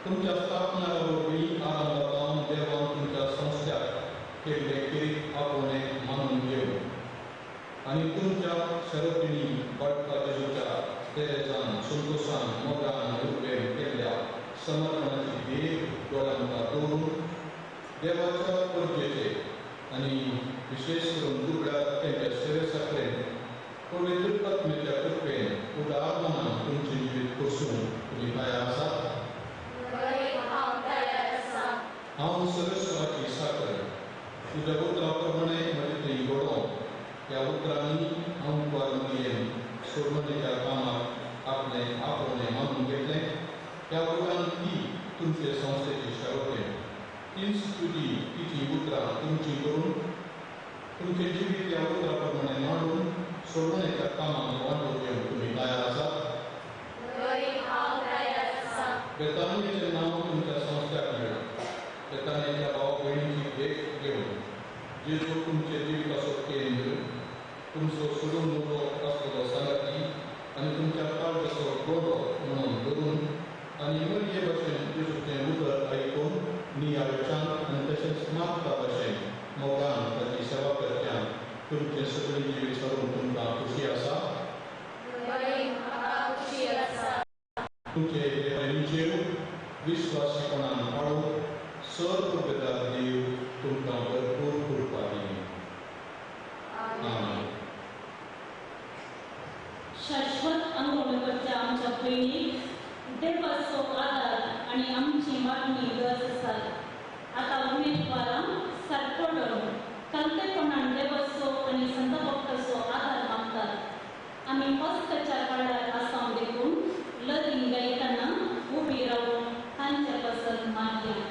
तुमच्या स्थापना वरवीं आरंभांत देवान तुमच्या संस्थ्याक केल्ले किरीट आपोवणें मानून घेवन आनी तुमच्या शरतींनी बाटका जेजूच्या तेरेजान संतोशान मोगान उर्बेन केल्ल्या समर्पणाची देख दोळ्यां मुखार दवरून देवाच्या परजेचे आनी विशेष करून दुबळ्या तेंच्या सेवे साकरेन पवित्र आत्म्याच्या कृपेन उदार मनान तुमचें जिवीत कसून उतरांनी हांव मरियेन सोडवणेच्या कामाक आपलें आपोवणें मानून घेतलें. त्या उपरांत ती तुमचे संस्थेची शेवटें तीच तुजी तिची उतरां तुमची करून तुमचें जिवीत ह्या उतरा प्रमाणें मांडून सोडवणेच्या कामाक वांटो घेवन तुमी तयार आसात. बेतानियेचें नांव तुमच्या संस्थ्याक मेळ्ळां. बेतानियेच्या भाव भयणीची भेट घेवन जेजू तुमचे जिविताचो केंद्र, तुमचो सोडून नजो आसलेलो सांगाती आनी तुमच्या काळजाचो गोडो म्हणून धरून आनी मरिये भशेन जेजूचें उतर आयकून नियाळच्यान आनी तशेंच मागता भशेन मोगान ताची सेवा करच्यान तुमचें सगळें जिवीत सरून तुमकां खुशी आसा. तुमचे भयणीचेर विश्वासीपणान पाळून सर कृपेदार देव तुमकां भरपूर कृपा दिली. आमेन. शाश्वत अंगवण करच्या आमच्या भयणीक देवाचो आदार आनी आमची मागणी गरज आसा. आतां उमेदवारां सारकोडून कल्पेपणान देवाचो आनी संतभक्ताचो आदार मागतात. आमी पस्काच्या काळार आसा देखून लदीन गायताना उबी रावून तांचे पासत मागया.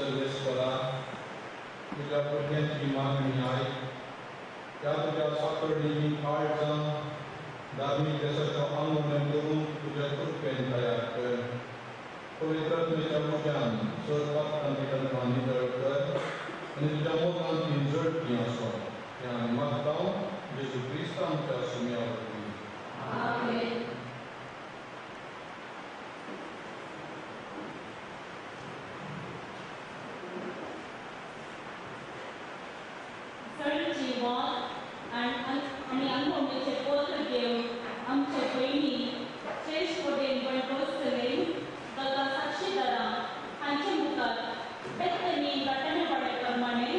सर्वेस्परा, तुज्या भुरग्यांची मागणी आयक. ह्या तुज्या साकरणीं काळजां धार्मीक देसाचो आंगवण करून तुज्या कृपेन तयार कर. पवित्र आत्म्याच्या मोग्यान चड पात्रांची तांकां नितळ कर आनी तुज्या मोगान ती जळपी आसो. हें आमी मागता जेजू क्रिस्त आमच्या सुम्या वरवीं. आमेन. सळची वात आनी आंगवणेचें पत्र घेवन आमचे भयणी श्रेश्ठ वटेन बळबसतले ताका साक्षीदारां हांचे मुखार बेत्तनी गाठाणे प्रमाणे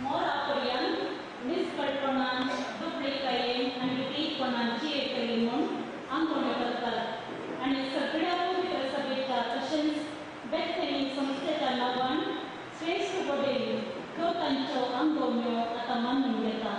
मोरा पर्यंत निस्कळपणान दुबळीकायेन आनी विधीपणान जियेतली म्हूण आंगवण्यो करतात आनी सगळ्या पवित्र सभेच्या तशेंच बेत्तनी संस्थेच्या नांवान श्रेश्ठ वटेन ह्यो तांच्यो आंगवण्यो आतां मानून घेता.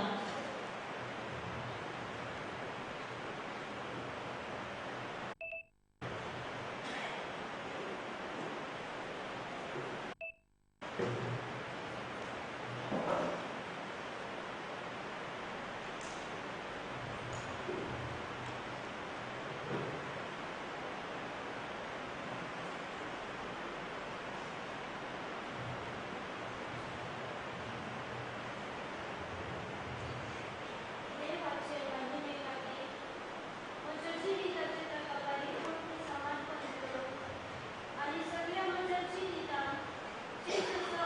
देवाचे महिमे खातीर म्हज्या जिविताचें ताका परिपूर्ण समर्पण करूं आनी सगळ्या म्हज्या जिवितांत जेजूचो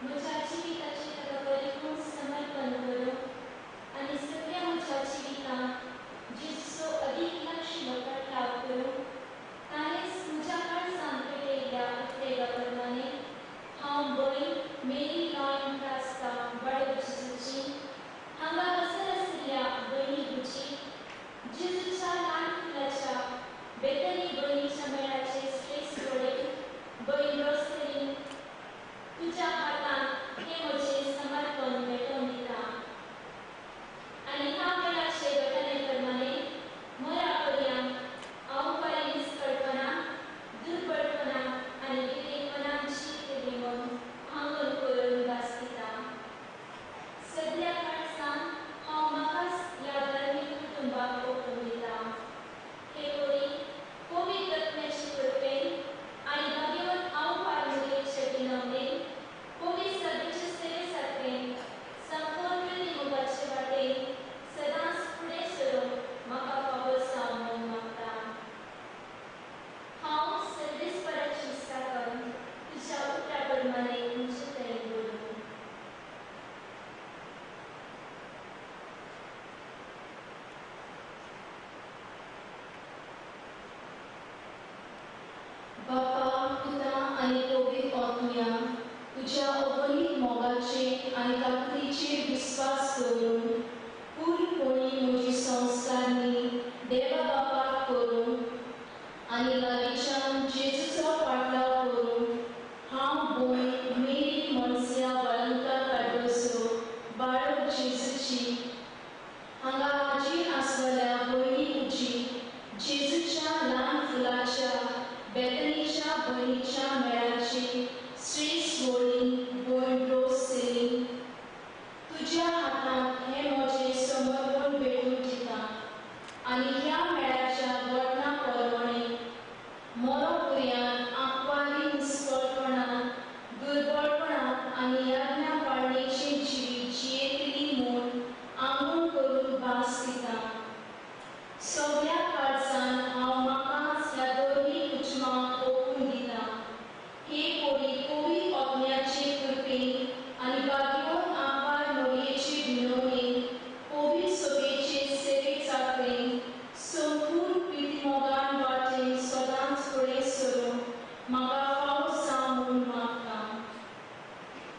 म्हज्या जिविताचें ताका परिपूर्ण समर्पण करूं आनी सगळ्या म्हज्या जिवितांत जेजूचो अदीक लागशिल्लो फाटलाव करूं. ताणेंच म्हज्या काळजांत पेटयल्ल्या उतरेगा प्रमाणे हांव भयण मेरी लॉयन क्रास्ता बाळक जेजूची हांगा हजर आशिल्ल्या भयणी गुची जेजूच्या ल्हान फुलाच्या बेतनी भयणीच्या मेळाचे श्रेश्ठ वडील भयण रोसलीन तुज्या हातांत हें म्हजें समर्पण भेटोवन दिता आनी ह्या मेळाचे घटने प्रमाणे मरा पर्यंत हांव निस्कळपणा, दुर्बळपणा आनी विवेकपणान जियेतली म्हूण आंगण करून भास दिता. सगल्या काळजान हांव म्हाकाच ह्या धार्मीक कुटुंबाक ओंपून दिता. हे वरी पवित्र आत्म्याचे कृपेन आनी भाग्यवंत आवपार मुरयेचे विनवणेन पवित्र सभेचे सेवे सारकेन संपूर्ण प्रितीमोगाचे वाटेन सदांच फुडें सरूंक म्हाका फावो जावं म्हूण मागता. हांव सर्वेस्पराची साकर तुज्या उतरा प्रमाणे म्हजे थंय दवरूं. बापा, पुता आनी पवित्र आत्म्या, तुज्या अगणीत मोगाचेर आनी ताकदीचेर विस्वास दवरून पूर्णपणी म्हजी संस्कारणी देवा बापाक करूं आनी लागींच्यान जेजूचो फाटलाव करूं हांव भयण मेरी मनस्या वलंकार कार्डोसो बाळक जेजूची हांगा हाजीर आसलेल्या भयणी उजी जेजूच्या ल्हान फुलाच्या बेतनीच्या भयणीच्या मेळाची श्रेश्ठ वडील भयण रोसलीन तुज्या हातांत हें म्हजें समर्पण भेटून दिता आनी ह्या मेळाच्या घटना प्रमाणे मरोपर्यंत आंकवारी निस्कळपणान, दुर्बळपणान आनी याज्ञा पाळणेचें जिवीत जियेतली म्हूण आंगण करून भास दिता. सगल्या काळजान हांव म्हाकाच ह्या धर्मीक उजमाक ओंपून दिता. हे परी पवित्र आत्म्याचे कृपेन आनी भाग्यवंत आंकवार मोरयेचे विनवणेन पवित्र सभेचे सेवे चाकरेन संपूर्ण प्रितीमोगान वाटेन सदांच फुडें सरूंक म्हाका फावो जावं म्हूण मागता.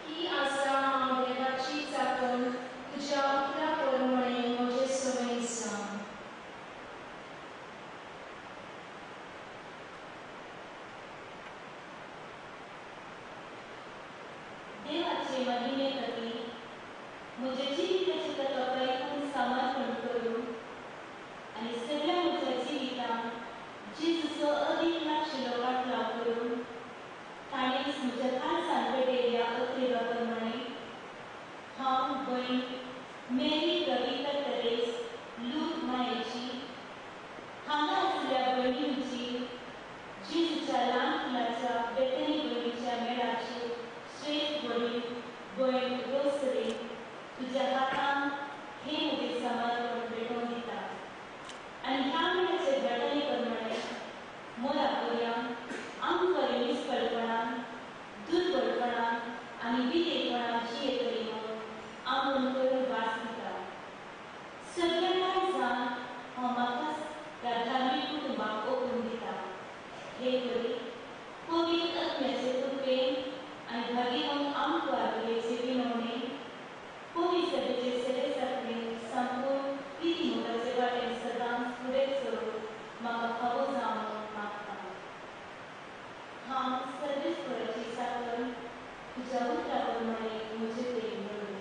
ही आसा हांव देवाची चाकर, तुज्या उतरा प्रमाणे म्हजें सवय जावं. देवाचे महिमे खातीर म्हज्या जिविताचें ताका परिपूर्ण समर्पण करूं आनी सगळ्या म्हज्या जिवितांत जेजूचो अदीक लागशिल्लो फाटलाव करून ताणेंच म्हज्या काळजांत पेटयल्ल्या अत्रेगा प्रमाणे हांव भयण मेरी कविता तेरेस लूत मायेची हांगा आशिल्ल्या भयणींची जेजूच्या ल्हान फुलाच्या बेतनी भयणीच्या मेळाचे श्रेश्ठ वडील भयण रोसलीन तुज्या हातांत हें म्हजें समर्पण भेटोवन दिता आनी ह्या मेळाचे घटने प्रमाणे मरा पर्यंत आमकां निस्कळपणान, दुर्बळपणान आनी विधेयपणान जियेतली म्हूण आंगण करून भास दिता. सगल्या काळजान हांव म्हाकाच ह्या धार्मीक कुटुंबाक ओंपून दिता. हे वरी पवित्र आत्म्याचे कृपेन आनी भाग्यवंत आंकवार मुरयेचे विनवणेन पवित्र सभेचे सेवे सारकेन संपूर्ण प्रितीमोगाचे वाटेन सदांच फुडें सरूंक म्हाका फावो जावं म्हूण मागता. हांव सर्वेस्पराची साकर तुज्या उतरा प्रमाणे म्हजें तें घडूं.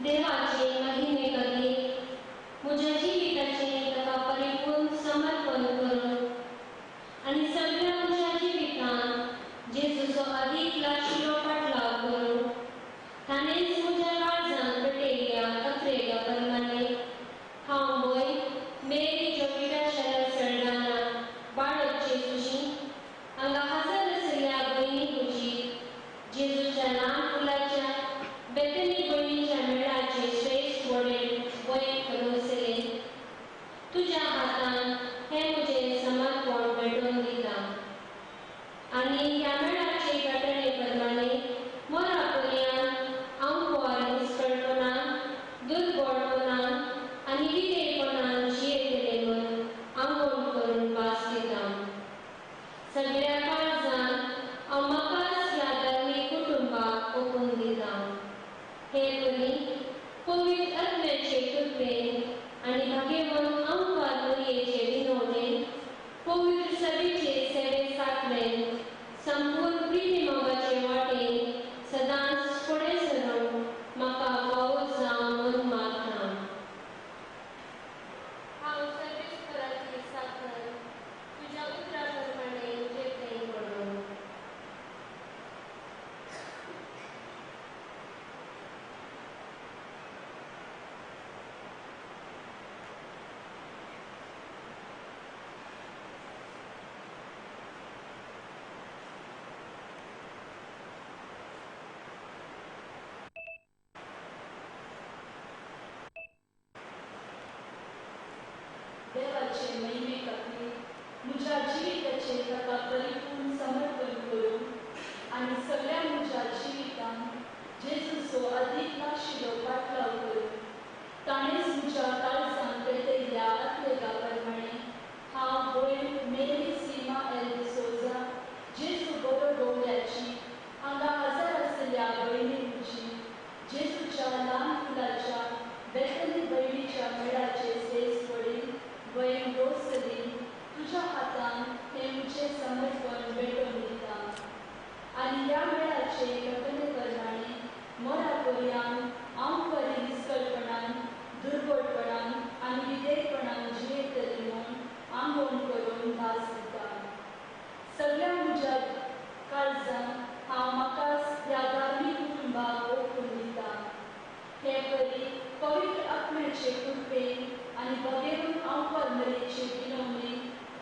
देवाचे महिमे खातीर म्हज्या जिविताचें ताका परिपूर्ण समर्पण करून आनी सगळ्या म्हज्या जिवितांत जेजूचो अदीक लागशिल्लो फाटलाव करूं ताणेंच म्हज्या काळजांत पेटयल्ल्या अत्रेगा प्रमाणे हांव भयण मेरी जोविटा शरद सरदाना बाळक जेजूची हांगा हजर आशिल्ल्या भयणी तुजी जेजूच्या ल्हान फुलाच्या बेतनी भयणीच्या मेळाचे श्रेश्ठ वडील आनी ह्या मेळाचे घटणे प्रमाणे मोरा पर्यान आंकवार निस्कळपणान दुर्बळपणान आनी विधेयपणान जियेतले म्हूण आंगवण करून भास दिता. सगळ्या काळजान हांव म्हाकाच ह्या धार्मीक कुटुंबाक ओंपून दिता. हे परी पवित्र आत्म्याचे कृपेन आनी भाग्यवंत आंकवार मरयेचे विनवणेन पवित्र सभेचे सेवे साकलेन संपूर्ण प्रिती मोगाचे वाटेन सदांच फुडें सरून म्हाका फावो जावं म्हूण मागता. हांव सर्वेस्पराची साकर तुज्या उतरा प्रमाणे म्हजे थंय पडूं. देवाचे महिमे खातीर म्हज्या जिविताचें ताका परिपूर्ण समर्पण करून आनी सगळ्या म्हज्या जिवितांत जेजूचो अदीक लागशिलो पाटलाव करून ताणेंच म्हज्या काळजांत पेटयल्ल्या आत्रेगा प्रमाणे हांव भयण मेरी सीमा एल डिसोजा जेजू बरो गवळ्याची हांगा हजर आशिल्ल्या भयणींची जेजूच्या ल्हान फुलाच्या बेतनी भयणीच्या मेळाचे सेस वडील भयण रोसलीन तुज्या हातान हें म्हजें समर्पण भेटोवन दिता आनी ह्या मेळाचे घटने प्रमाणे मोरा पर्यान आंकवारी निस्कळपणान दुर्बळपणान आनी विधेयपणान जियेतली म्हूण आंगवण करून भास दिता. सगळ्या म्हज्या काळजान हांव म्हाकाच ह्या धार्मीक कुटुंबाक ओंपून दिता. हे परी पवित्र आत्म्याचे कृपेन आनी बगेरून आंकवार मरयेचे विनवणेन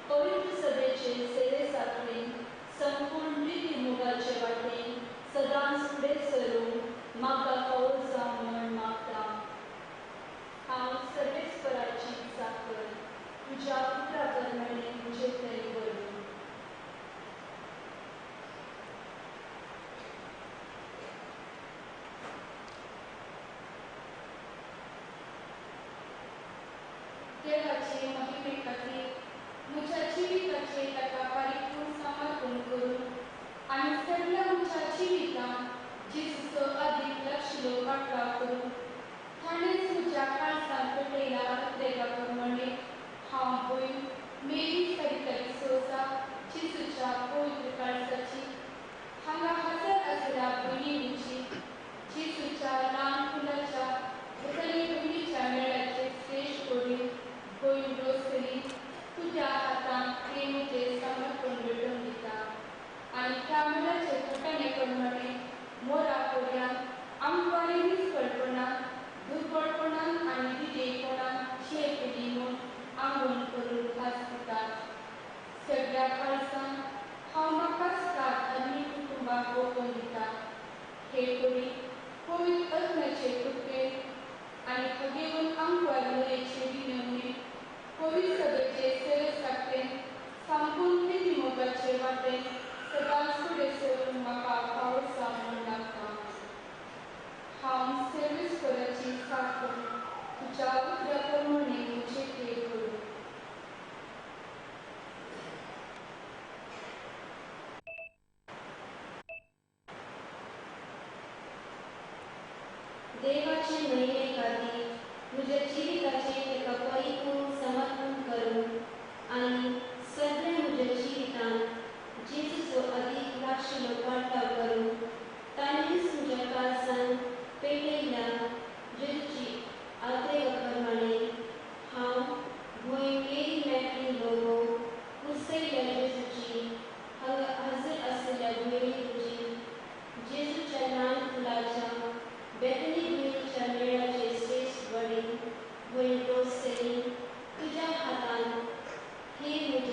पवित्र सभेचे सेवे साकळेन संपूर्ण प्रिती मोगाचे वाटेन सदांच फुडें सरून म्हाका फावो जावं म्हूण मागता. हांव सर्वेस्पराची साकर तुज्या उतरा प्रमाणे म्हजे थंय बरोवं. देवाचे महिमे खातीर म्हज्या जिविताचें ताका परिपूर्ण समर्पण करून आनी सगळ्या म्हज्या जिवितांत जेजूचो अदीक लक्षलो पाटलाव करून ताणेंच म्हज्या काळजांत पेटयल्या उद्देगा प्रमाणे हांव भयण मेरी सरिता डिसोजा जेजूच्या पवित्र काळजाची हांगा हजर आशिल्ल्या भयणींची जेजूच्या ल्हान फुलाच्या बेतनी भयणीच्या मेळाचे श्रेश्ठ वडील भयण रोसली तुज्या हातांत हें म्हजें समर्पण भेटोवन दिता आनी त्या मेळाचे घटणे प्रमाणे मोरा पर्यान आंकवारी निस्कळपणान दुर्बळपणान आनी विधेयपणान जियेतली म्हूण आंगवण करून भास दिता. सगळ्या काळजान हांव म्हाकाच धार्मीक कुटुंबाक ओंपून दिता. हे परी पवित्र आत्म्याचे कृपेन आनी भगेवन आंकवार मरयेचे विनवणेन पवित्र सभेचे सेवे साकळेन संपूर्ण प्रिती मोगाचे वाटेन सदांच फुडें सरून म्हाका फावो जावं म्हूण मागता. हांव सर्वेस्पराची साकर तुज्या उतरा प्रमाणे म्हजे थंय करूं. देवाचे महिमे खातीर म्हज्या जिविताचें ताका परिपूर्ण समर्पण करून आनी सगळ्या म्हज्या जिवितांत जेजूचो अदीक लागशिलो पाटलाव करून ताणेंच म्हज्या काळजान पेटयल्ल्या जेजूची आत्रेगा प्रमाणे हांव भयण मेरी मॅकलीन लोबो कुर्सयल्ल्या जेजूची हांगा हजर आशिल्ल्या भयणींची जेजूच्या ल्हान फुलाच्या बेतनी भयणीच्या मेळाचे श्रेश्ठ वडील भयण रोसलीन तुज्या हातान हे म्हजें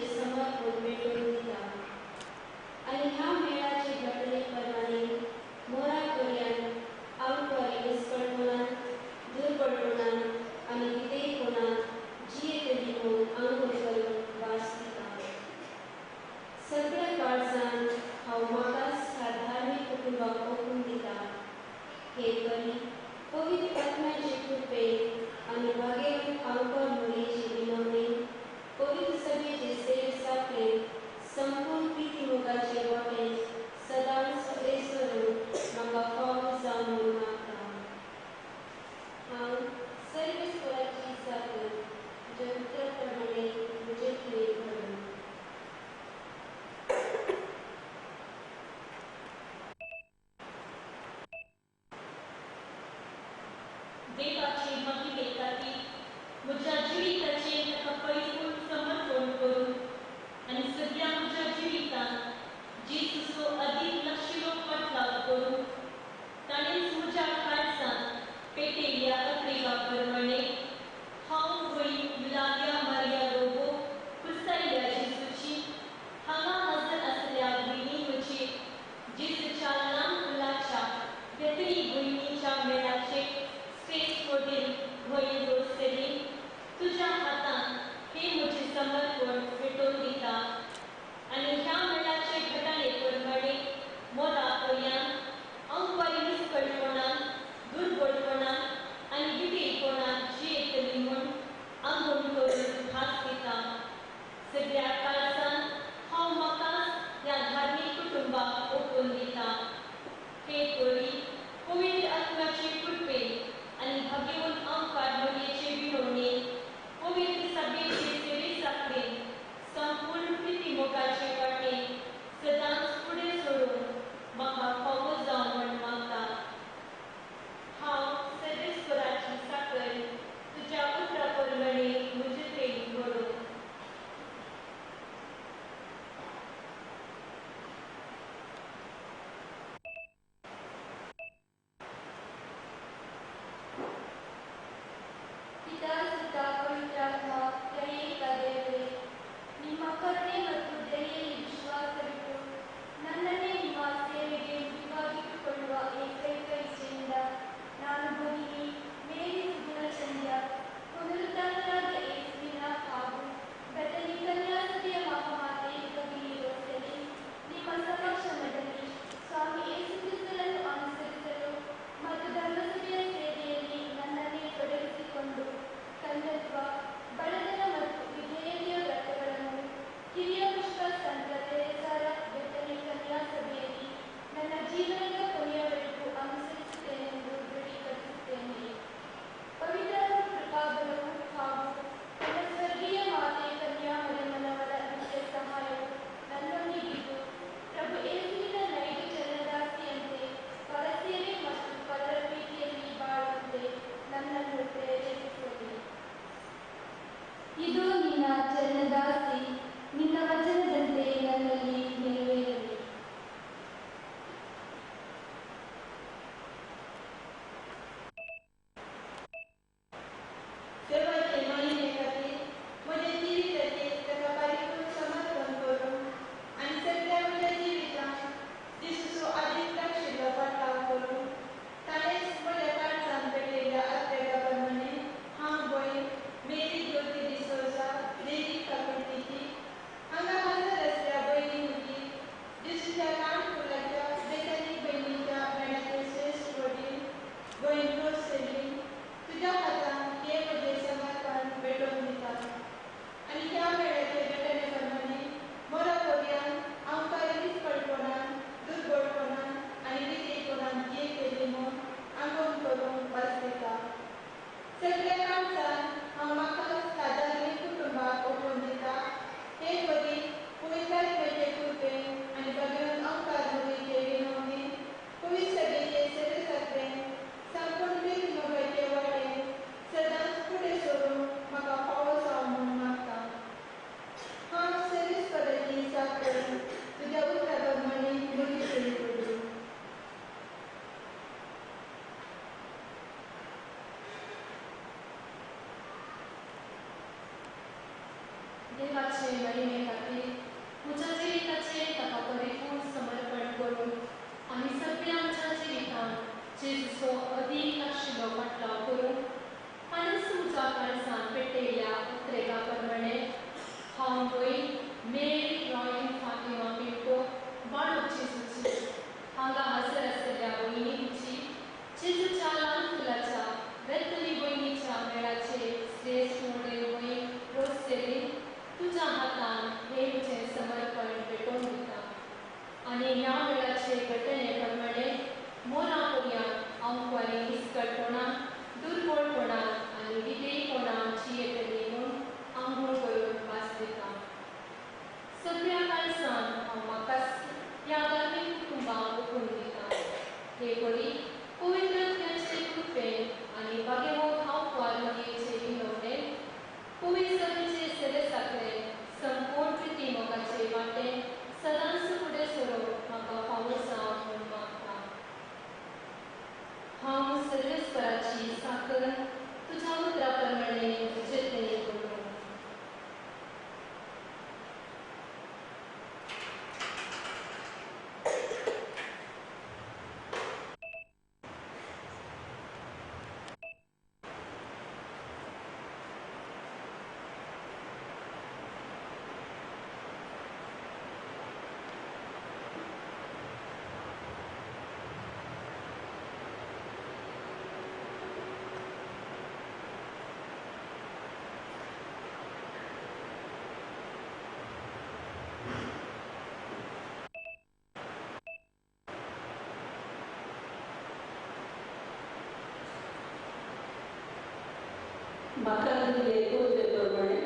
म्हाका दिल्ले पदवे प्रमाणे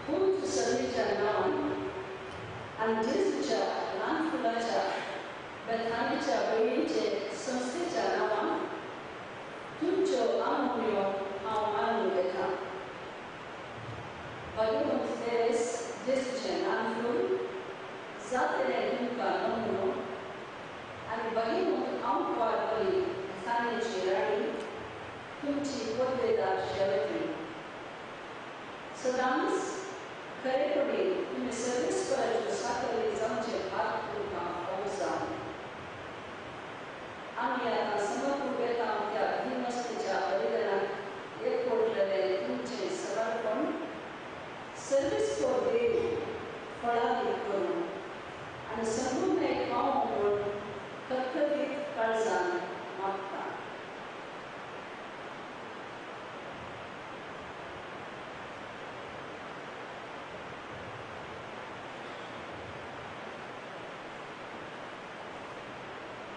पूर्व सभेच्या नांवान आनी जेजूच्या ल्हान फुलाच्या बेथानीच्या भयणीचे संस्थेच्या नांवान तुमच्यो आमोण्यो हांव मानून घेता. भगवंत तेरेस जेजूचें ल्हान फूल जातलें तुमकां नमुनो आनी भगवंत आमपार बरी बेथानीची राणी तुमची पदवेदार शेवटी. सदांच खरेपणी तुमी सर्वेस्पराच्यो साकरी जावचे भाग तुमकां फावो जावं. आमी आतां समर्पण वेता त्या अधीनस्थेच्या बलिदानाक एकवटलेलें तुमचें समर्पण सर्वेस्पर देव फळादीक करूं आनी संपूर्ण पावो म्हूण खतखतीत काळजान मागता.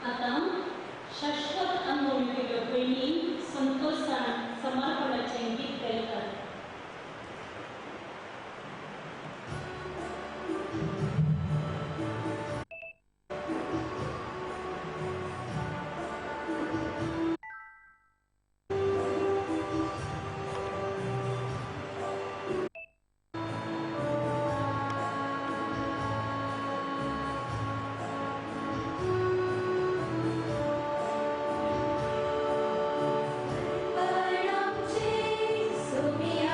आतां शाश्वत आंगवण केल्यो भयणी संतोशान समर्पणाचें गीत गायतात. सुमिया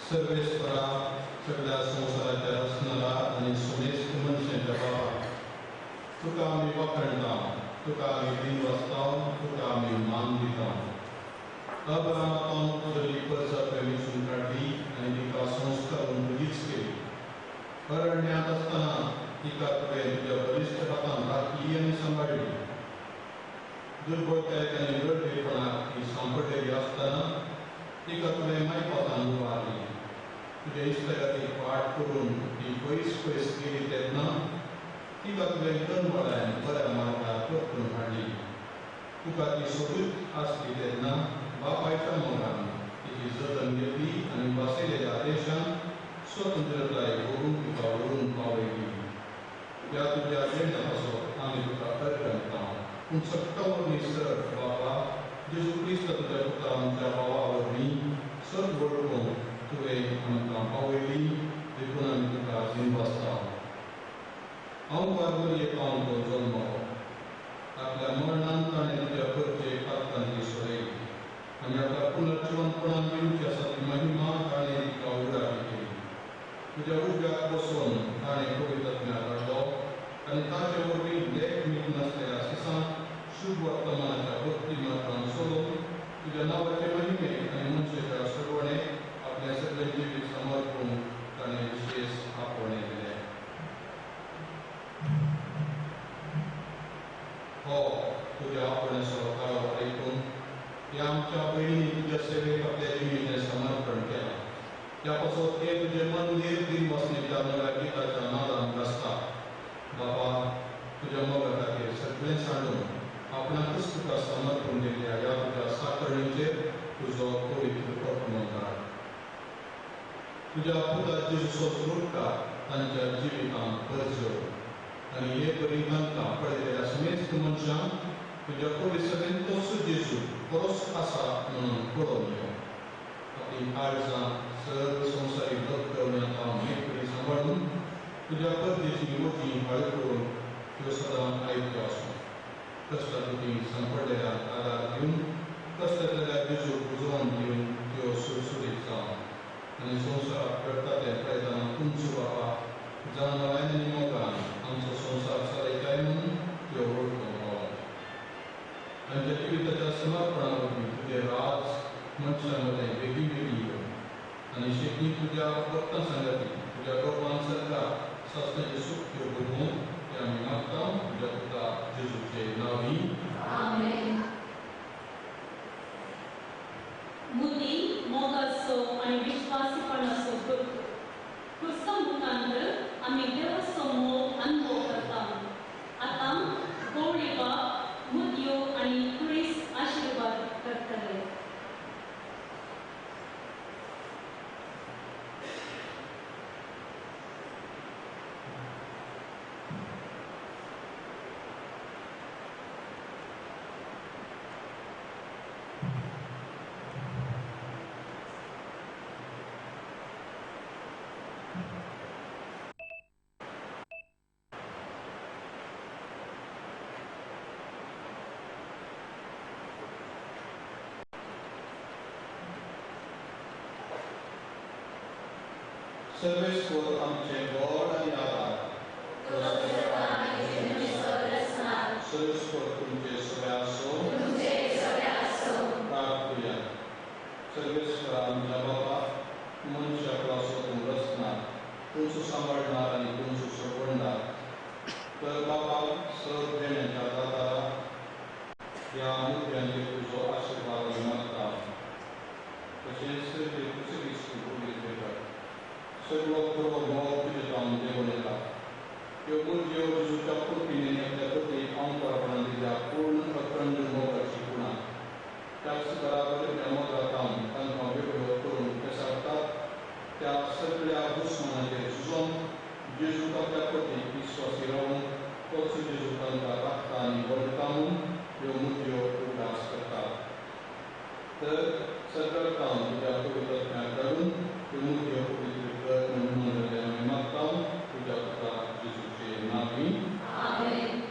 सर्वेस्परा सगळ्या संवसाराच्या रचणारा आनी सुनेस्त मनशांच्या बाबा, तुका आमी वाखणता, तुका आमी दिनवासता, तुका आमी मान दिता. अब्रामातून तुजली परसा तुवें वेंचून काडली आनी तिका संस्कारून तुजीच केली. अरण्यांत आसतना तिका तुवें तुज्या बलिश्ट हातान राखली आनी सांबाळ्ळी. दुर्बळतायेक आनी गळटेपणाक ती सांपडलेली आसतना तिका तुवें मायपातान उबारली. तुज्या इश्टागतीक वाट करून ती पयस पयस गेली तेन्ना तिका तुवें तनवळायन बऱ्या मार्गार परतून हाडली. तुका ती सोदूत आसली तेन्ना बापायच्या मोगान तिची जतन घेतली आनी वासयलेल्या देशान स्वतंत्रताय भोगून तुका व्हरून पावयली. ह्या तुज्या देण्या पासत आमी तुका अर्घ पूण सट्टा वरवीं सर बापा जेजू क्रिस्त तुज्या पुता आमच्या भावा वरवीं सत वळखूंक तुवें आमकां पावयली, देखून आमी तुका जिनवासता. हांव कारवरी पावन तो जल्मलो. आपल्या मरणान ताणें तुज्या करचे पातकांची सोडयली आनी आपल्या पुनर्जिवनपणान दिवची आसा ती महिमा ताणें तिका उगडापी केली. तुज्या उजव्याक बसून ताणें पवित्र हाडलो आनी ताचे वरवीं लेख मीठ नासलेल्या सिसांक शुभ वर्तमानाच्या भक्ती मार्गान सोडून तुज्या नांवाचे महिमे आनी मनशाच्या सोडवणे आपलें सगळें जिवीत समर्पून ताणें विशेश आपोवणें दिलें. हो तुज्या आपोवण्याचो ताळो आयकून ह्या आमच्या भयणींनी तुज्या सेवेक आपल्या जिणेचें समर्पण केलां. त्या पासत तें तुजें मंदीर दिनवासनेच्या नव्या गिताच्या नादान गाजता. बाबा, तुज्या मोगा खातीर सगळें सांडून आपणाकच तुका समर्पण दिल्ल्या ह्या तुज्या साकरणीचेर तुजो पवित्र आत्मो धाड. तुज्या पुता जेजूचो उपकार तांच्या जिवितांत परजळ आनी हे परी तांकां पळयलेल्या समेस्त मनशांक तुज्या पवित्र तोच जेजू खरोच आसा म्हणून कळोवन यो. आपली काळजां सर्व संवसारीक दत्तवण्या मेकळी सांबाळून तुज्या परदेशी वचीं हाळ करून त्यो सदां आयत्यो आसूं. कश्टांतुकी सांपडलेल्या आदार दिवन कश्टांतल्या जेजूक उजवान दिवन त्यो सुरसुरीत जावन आनी संवसाराक घडटा तें पळयतना तुमचो बापा जाणवायन आनी मोगान आमचो संवसार चलयताय म्हणून त्यो वळखूंक पावो. तांच्या जिविताच्या समर्पणा वरवीं तुजें राज मनशां मदें बेगीन बेगीन येवं आनी शेकी तुज्या भक्तां सांगाती तुज्या गोपान सरकार सासणाचें सूख त्यो भोगूंक तें आमी मागता तुज्या पुता जेजूचे नांवी. आमेन. मुदी मोगाचो आनी विश्वासीपणाचो गुर्त. क्रिस्तांव मुखांत आमी देवाचो मोग अनुभव करता. आतां गौडी बाप मुदयो आनी कुरीस आशिर्वाद करतले. सर्वेस्पर आमचे व्हड आनी आदार, सर्वेस्पर तुमचे सगळे आसो. प्रार्थुया. सर्वेस्पर आमच्या बाबा, मनशाक वासो तूं रचणार, तुमचो सांबाळणार आनी तुमचो सोडवणदार. तर बाबा, सर देण्याच्या दातारा ह्या मुद्द्यांचेर तुजो आशिर्वाद आमी मागता. तशेंच तुझे पवित्र सगळो खरो मोग तुजे जावन देवून येता. ह्यो मुदयो जेजूच्या कृपेन आपल्या प्रती अंतरपणान दिल्या पूर्ण अखंड मोगाची गुणां त्याच बराबर ह्या मोगाक तांकां वेगळो करून पेसाडटात त्या सगळ्या दुस्मानाचेर झुजोन जेजूक आपल्या प्रती विस्वासी रावून तोच जेजू तांकां राखता आनी वळखता म्हूण ह्यो मुदयो उगडास करतात. तर सगळं काम तुज्या पवित्र आत्म्याक धाडून ह्यो मुदयो पवित्र कर म्हणून आमी मागता तुज्या पुता जेजूचे नांवी. आमेन.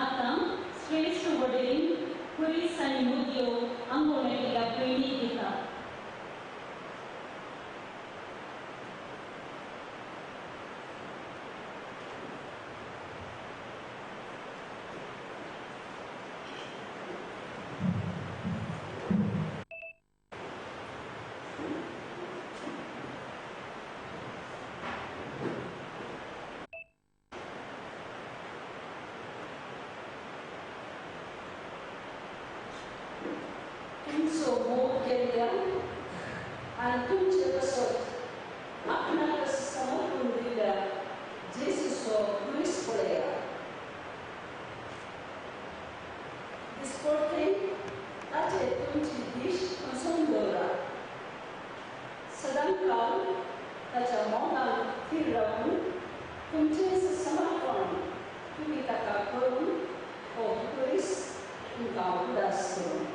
आतां श्रेश्ठ वडील पुलीस आनी मुदयो आंगवणेल्या भयणी दिता. तुमचो मोग केल्ल्यान आनी तुमचे पासत आपणाक समर्पण दिल्ल्या जेजूचो क्रूस पळया. दिसपडटे ताचेर तुमची दीश खंसून दवरा. सदांकाल ताच्या मोगान थीर रावून तुमचें समर्पण तुमी ताका करून हो क्रूस तुमकां उदास करूं.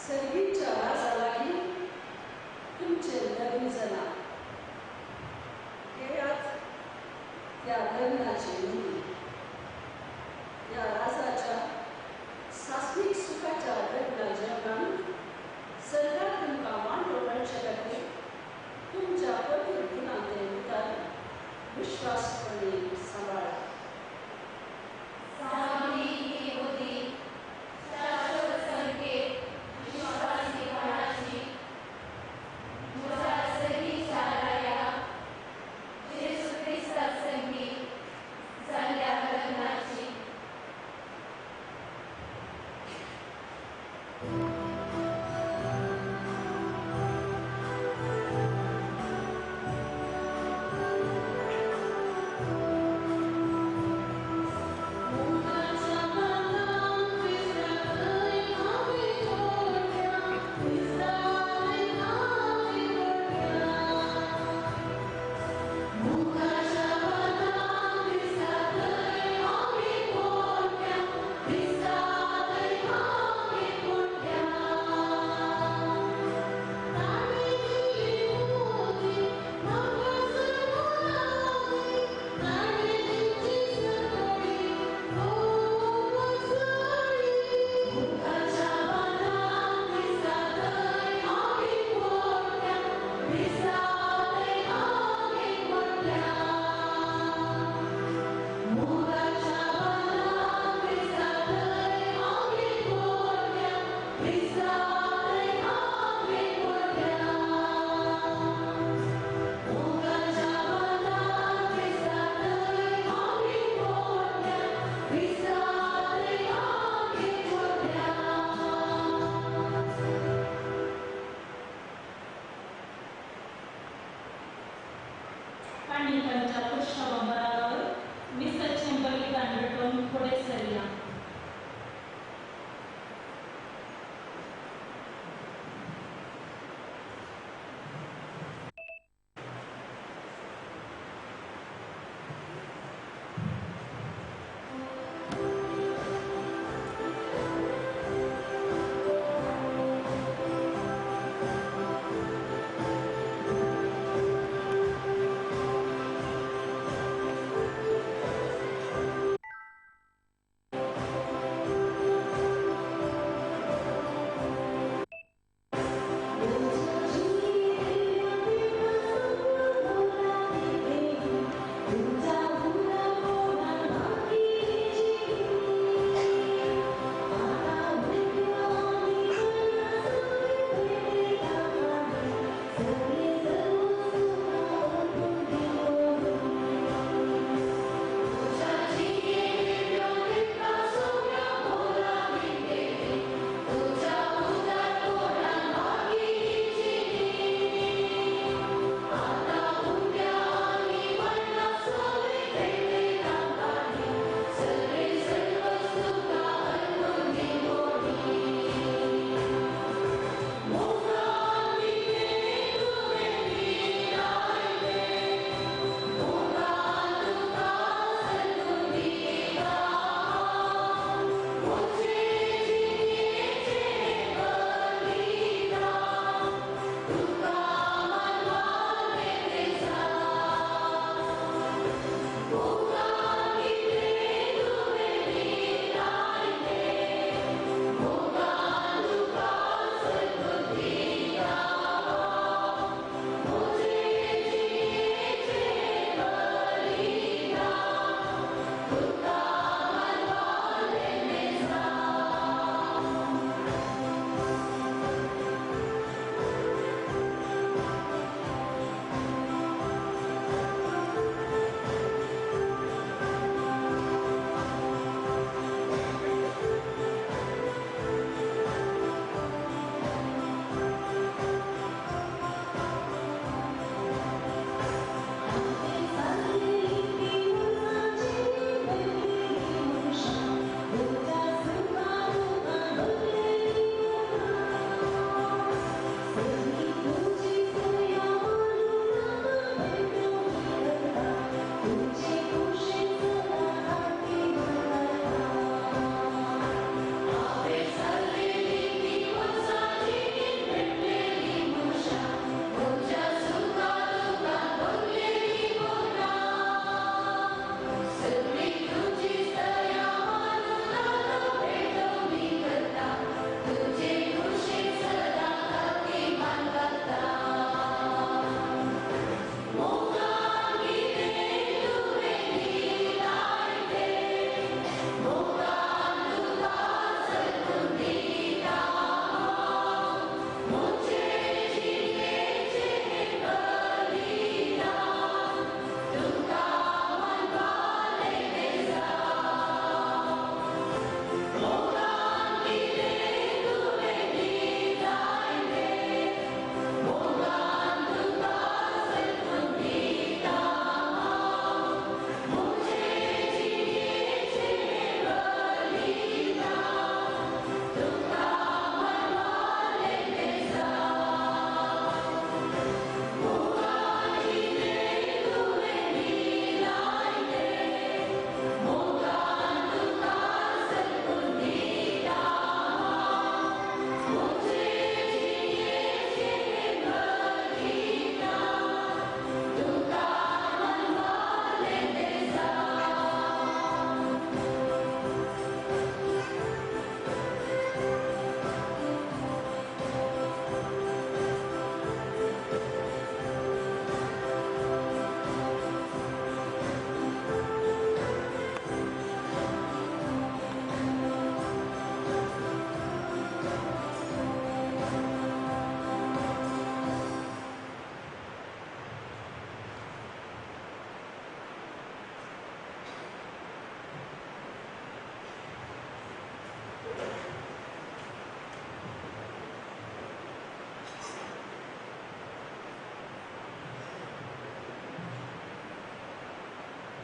सर्गीच्या राजा लागीं तुमचें लग्न जालां. घेयात त्या लग्नाची मुदी. त्या राजाच्या सासणीक सुखाच्या लग्ना जेवणान सरकार तुमकां वांटो मेळचे खातीर तुमच्या पवित्र दिलां तें उतर विश्वासपणी सांबाळा. Jesu Christa संगी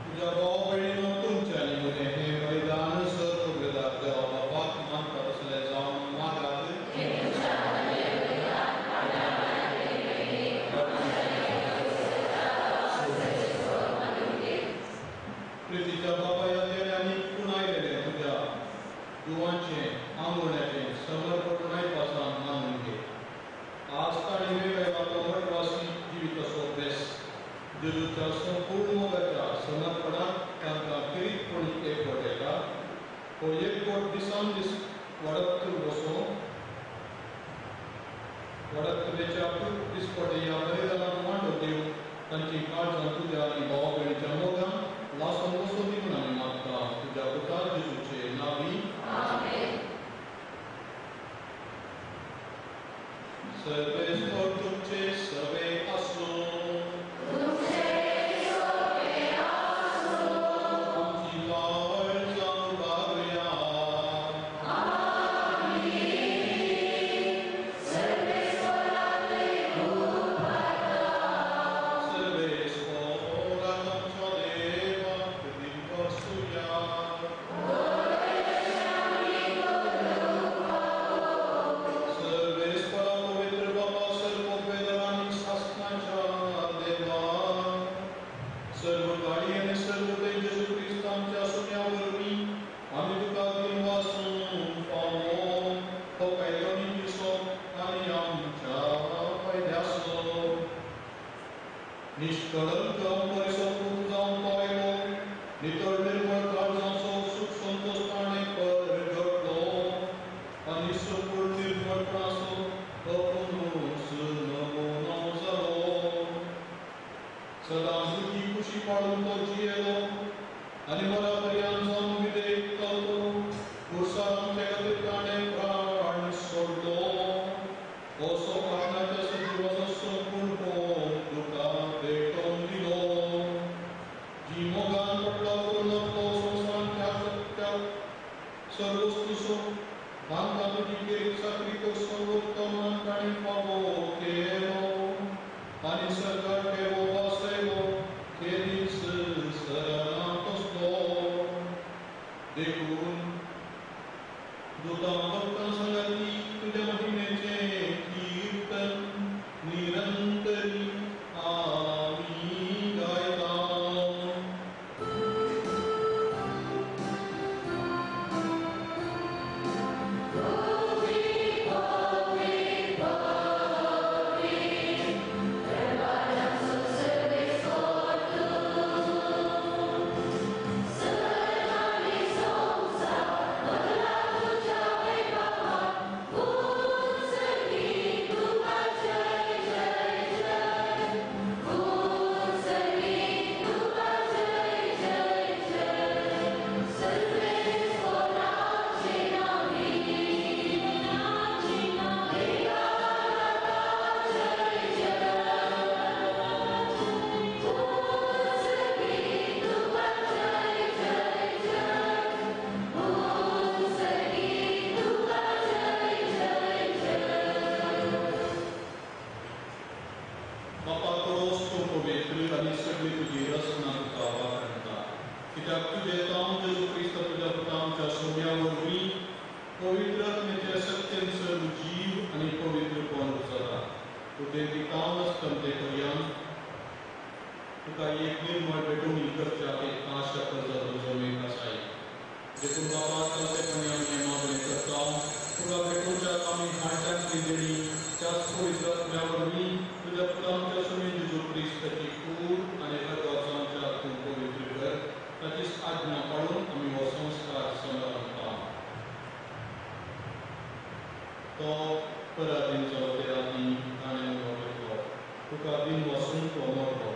तुझ्या भाव भयणीनो तुमच्या आनी म्हजें हें बलिदान सर्व देवा बापाक मानता तसलें जावन मागात. प्रितीच्या बापाया देण्यानी पुणायलेलें तुज्या दुवांचें आंगोण्याचें समर्पण नायपासान मानून घे. आज ताणें वेगळ्या मठवासी जिविताचो बेस जेजूच्या संपूर्ण मोगाच्या समर्पणात तांकां खेरीतपणी एकवट येता. हो एकवट दिसान दीस वाडत वचो वाडत वेच्या दिसपटे ह्या बलिदानाक मांडो दिवन तांची काळजां तुज्या आनी भावा भयणीच्या मोगान लासून वचूं दी म्हूण आमी मागता तुज्या पुता जेजूचे नांवी. सर्वेस्पर तुमचे सवे आसूं. निष्कळंक परिसंपूर्ण जावन पावलो नितळ निर्मळ काळजाचो सुख संतोष ताणें परगटलो आनी संपूर्ण निर्मळपणाचो अपुनूच नमुनो जालो. सदां सुखी खुशी पाळून तो जियेलो आनी मरा पर्यंत जावन विधेयक जालो. पुरसार आमचे खातीर ताणें प्राण सोडलो. असो कारणाच्या सजीवाचो संपूर्ण होम तुका भेटोवन दिलो. जी मोगान पडला करून आपलो संवसारांतल्या त्या सर्वस्तुसो तांकां तुजी केरी चाकरी करचो ताणें फावो केलो आनी सरकार ठेवो वासयलो केदीच सरना तसलो. देखून दुतां भक्तां सांगाती तुज्या महिमेचें कीर्तन निरंतरी आमी गायता. पवित्र आत्म्याच्या सत्यान सर्व जीव आनी पवित्रपण जाता. तुजें दिकाम आसतलें पर्यंत तुका एक निर्मळ भेटवणी करच्याक एक आशा करता जमेक आसाय. देखून बाबा चलतेपणी आमी मागणें करता तुका भेटोवच्याक आमी हाडटातली देणी त्याच पवित्र आत्म्या वरवीं तुज्या पुता आमच्या सुमी जेजू क्रिस्ताची कूड आनी रगत आमच्या तूं पवित्र कर. ताचीच आज्ञा पाळून आमी हो संस्कार समर्पता. तो पराधीन जालो ते राती ताणें उलो घेतलो. तुका दिन वसून तो मरलो.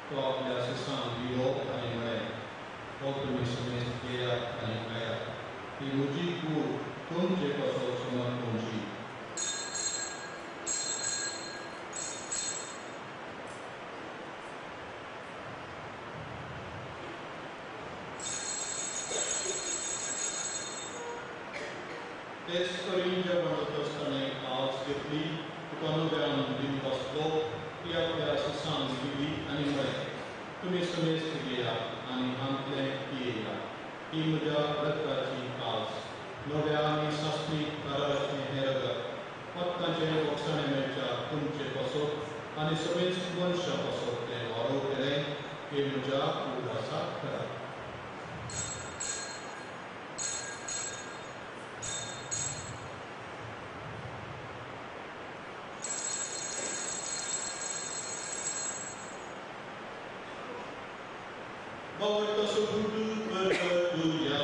तो आपल्या शिसांक दिलो आनी म्हळें, हो तुमी समेस्त घेयात आनी खायात. ही म्हजी कूड तुमचे पासत समर्पणची. तेच तरेन जेवण जातकच ताणें कास घेतली, तुका नव्यान दिवन बसलो, ती आपल्या शिसांक दिली आनी म्हळें, तुमी समेस्त घेयात आनी हांतलें पियेयात. ही म्हज्या रगताची कास, नव्या आनी सासणीक कराराचें हें रगत, पत्ताचें बोगसाणें मेळच्या तुमचे पासत आनी समेस्त मनशां पासत तें वारोवतलें, हें म्हज्या उगडासाक करात. Bawat sudut berkeduya.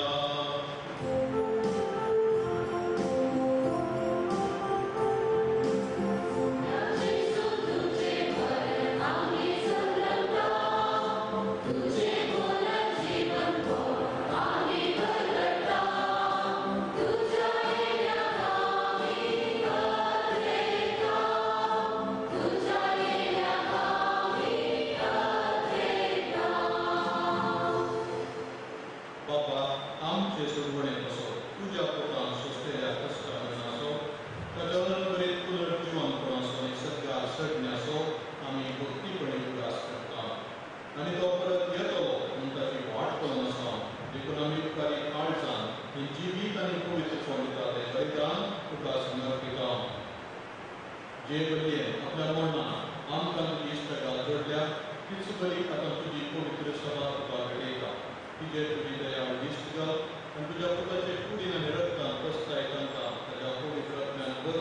जे बलयेन आपल्या मरणान आमकां तुजी इश्टगाल जोडल्या, तीच बली आतां तुजी पवित्र सभा तुका भेटयता. तिजेर तुजी दया दिश्ट घाल आनी तुज्या पुताचे कुडीन आनी रगतान पसताय तांकां ताज्या पवित्र आत्म्यान भर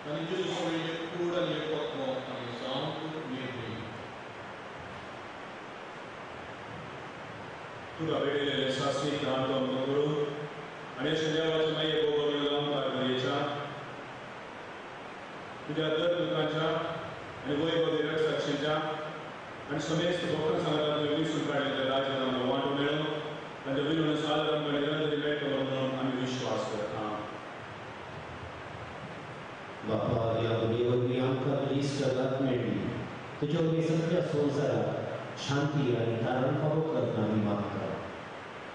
आनी जेजू वरवीं एक कूड आनी एक आत्मो आमी जावंक निर्मी. तुका भेटयलेलें सासणीक दान तो आमकां करूं आनी अशें देवाचे माये भोगोवण्यो आमकां दयेच्या तुज्या दर दुखाच्या आनी वैभवी रक्षाक्षीच्या आनी समेस्त भक्तां सांगातान तुवें विसून काडलेल्या राज्यान आमकां वांटो मेळो, तांच्या विनवणी सादर आमकां निरंतरी मेळटलो म्हणून आमी विश्वास करता. बापा, ह्या बलये वरवीं आमकां तुजी इश्टागत मेळ्ळी. तुजे वरवीं सगळ्या संवसाराक शांती आनी तारण फावो करतना आमी मागता.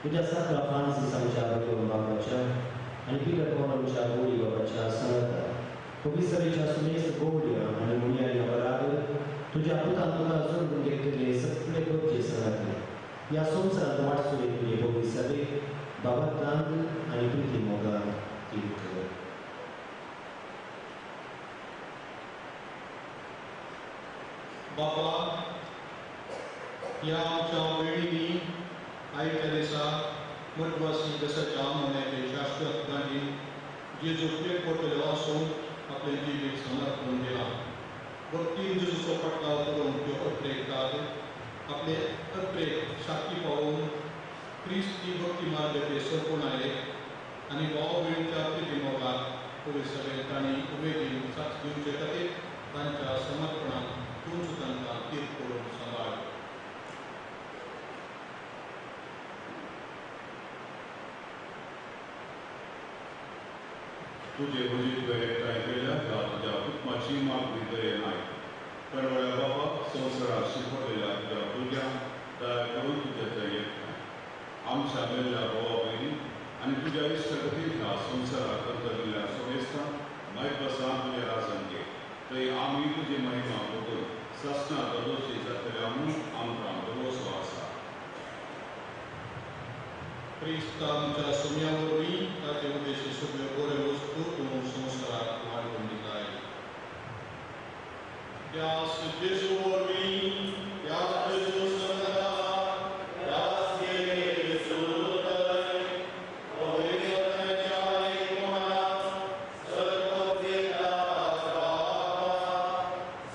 तुज्या साकरा फ्रांसिसांच्या बरोवन बाबाच्या आनी पिटर पॉलांच्या गोडी बाबाच्या सांगाता पविसरेच्या सुमेस्त गोवड्या आनी मुनियाच्या बराबर तुज्या पुतान तुका जोडून घेतलेले सगळे गरजे सांगातले ह्या संवसारांत वाटसुरे तुजे पविसरे बाबातांत आनी प्रिती मोगान तीर कर. बाबा, ह्या आमच्या वेळींनी आयच्या दिसा मठवासी जसाच्या आमोण्याचे शाश्वत गांधी जेजू पेट पडटल्यो आसून आपलें जिवीत समर्पण दिलां. भक्तीन जेजूचो फाटलाव करून त्यो अत्रेकतात आपले अत्रेक साक्षी पावोवन क्रिस्ती भक्ती मार्गाचे सोंपून आयले आनी भाव भयणीच्या प्रिती मोगाक पवित्र तांणी उमेदीन साक्ष दिवचे खातीर तांच्या समर्पणान तूंच तांकां तीर्थ करून सांबाळ. तुजे हुजीर तुवें एकठांय केल्या ह्या तुज्या कुटुंबाची मागणी दयेन आयक. कणवळ्या बाबा, संवसारात शिंपडलेल्या तुज्या भुरग्यांक दया करून तुजे थंय एकठांय आमच्या मेल्ल्या भावा भयणी आनी तुज्या इश्टगतीन ह्या संवसाराक अंतरिल्ल्या समेस्तांक मायपासान तुज्या राजान घे. थंय आमी तुजी महिमा भोगून सासणां दोशी जातल्या म्हणून आमकां भरवसो आसा. क्रिस्त आमच्या सोम्या वरवीं ताचे उद्देशी सगळ्यो बऱ्यो वस्तू तूं संवसाराक वांटून दिताय. त्यास जेजू वरवीं, त्यास जेजू संगता, त्यास येसू थंय, पवित्रतेच्या एकपणांत सर्वोच्च बापा,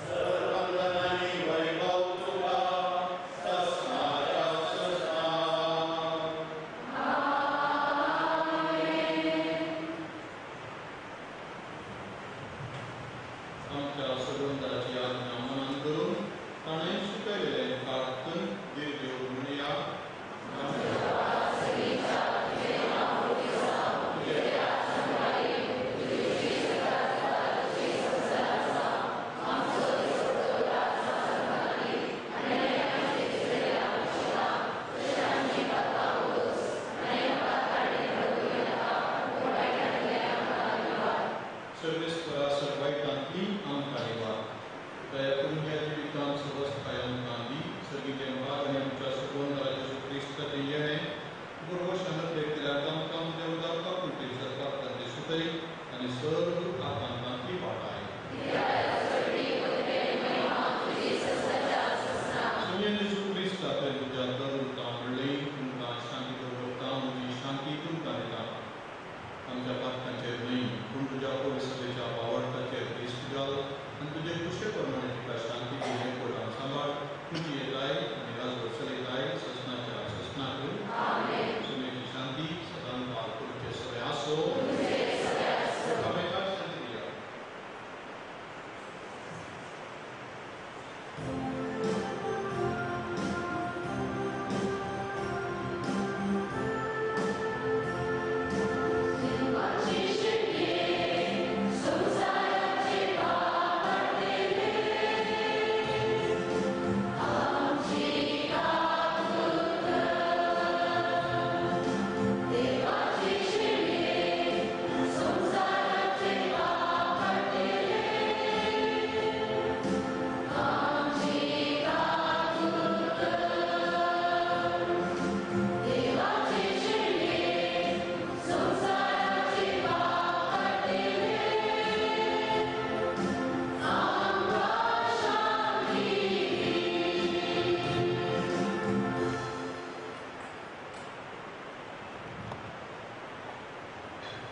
सर्ववंदन आनी वैभव तुका ससनाच्या ससना. आमच्या सोडूनदाराची आज्ञा मनान करून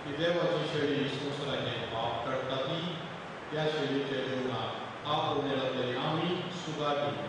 ही देवाची शेळी संवसाराचें पाप काडटा ती त्या शेळीच्या जेवणाक आपोवणे लागलेली आमी सुगाटी.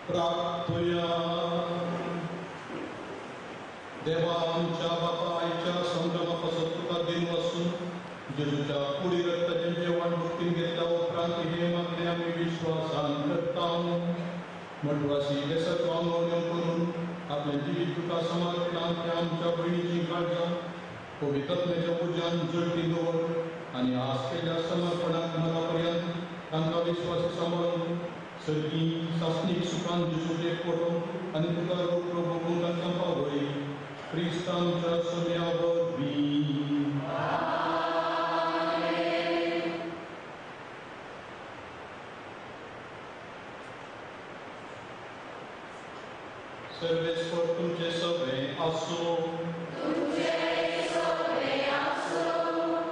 प्रार्थुया. देवा आमच्या बापा आईच्या संभ्रमा पासत तुका दिन वसून जेजूच्या कुडी रक्ताचें जेवण भक्तीन घेतल्या उपरांत हे मागणें आमी विश्वासान करता. मठवासी देसाचो आंगवण्यो करून आपलें जिवीत तुका समर्पणां त्या आमच्या भयणीचीं काळजां पवित्रत्म्याच्या उज्यान जळटी दवर आनी आस केल्ल्या समर्पणाक मरा पर्यंत तांकां विश्वास सांबाळून सर्गी सासणीक सुखान जेजूक एक पडोवन आनी तुका रोखडो भोगूंक तांकां पावय. क्रिस्तांच्या सोम्या वरवीं. सर्वेस्पर तुमचे सगळे आसूं.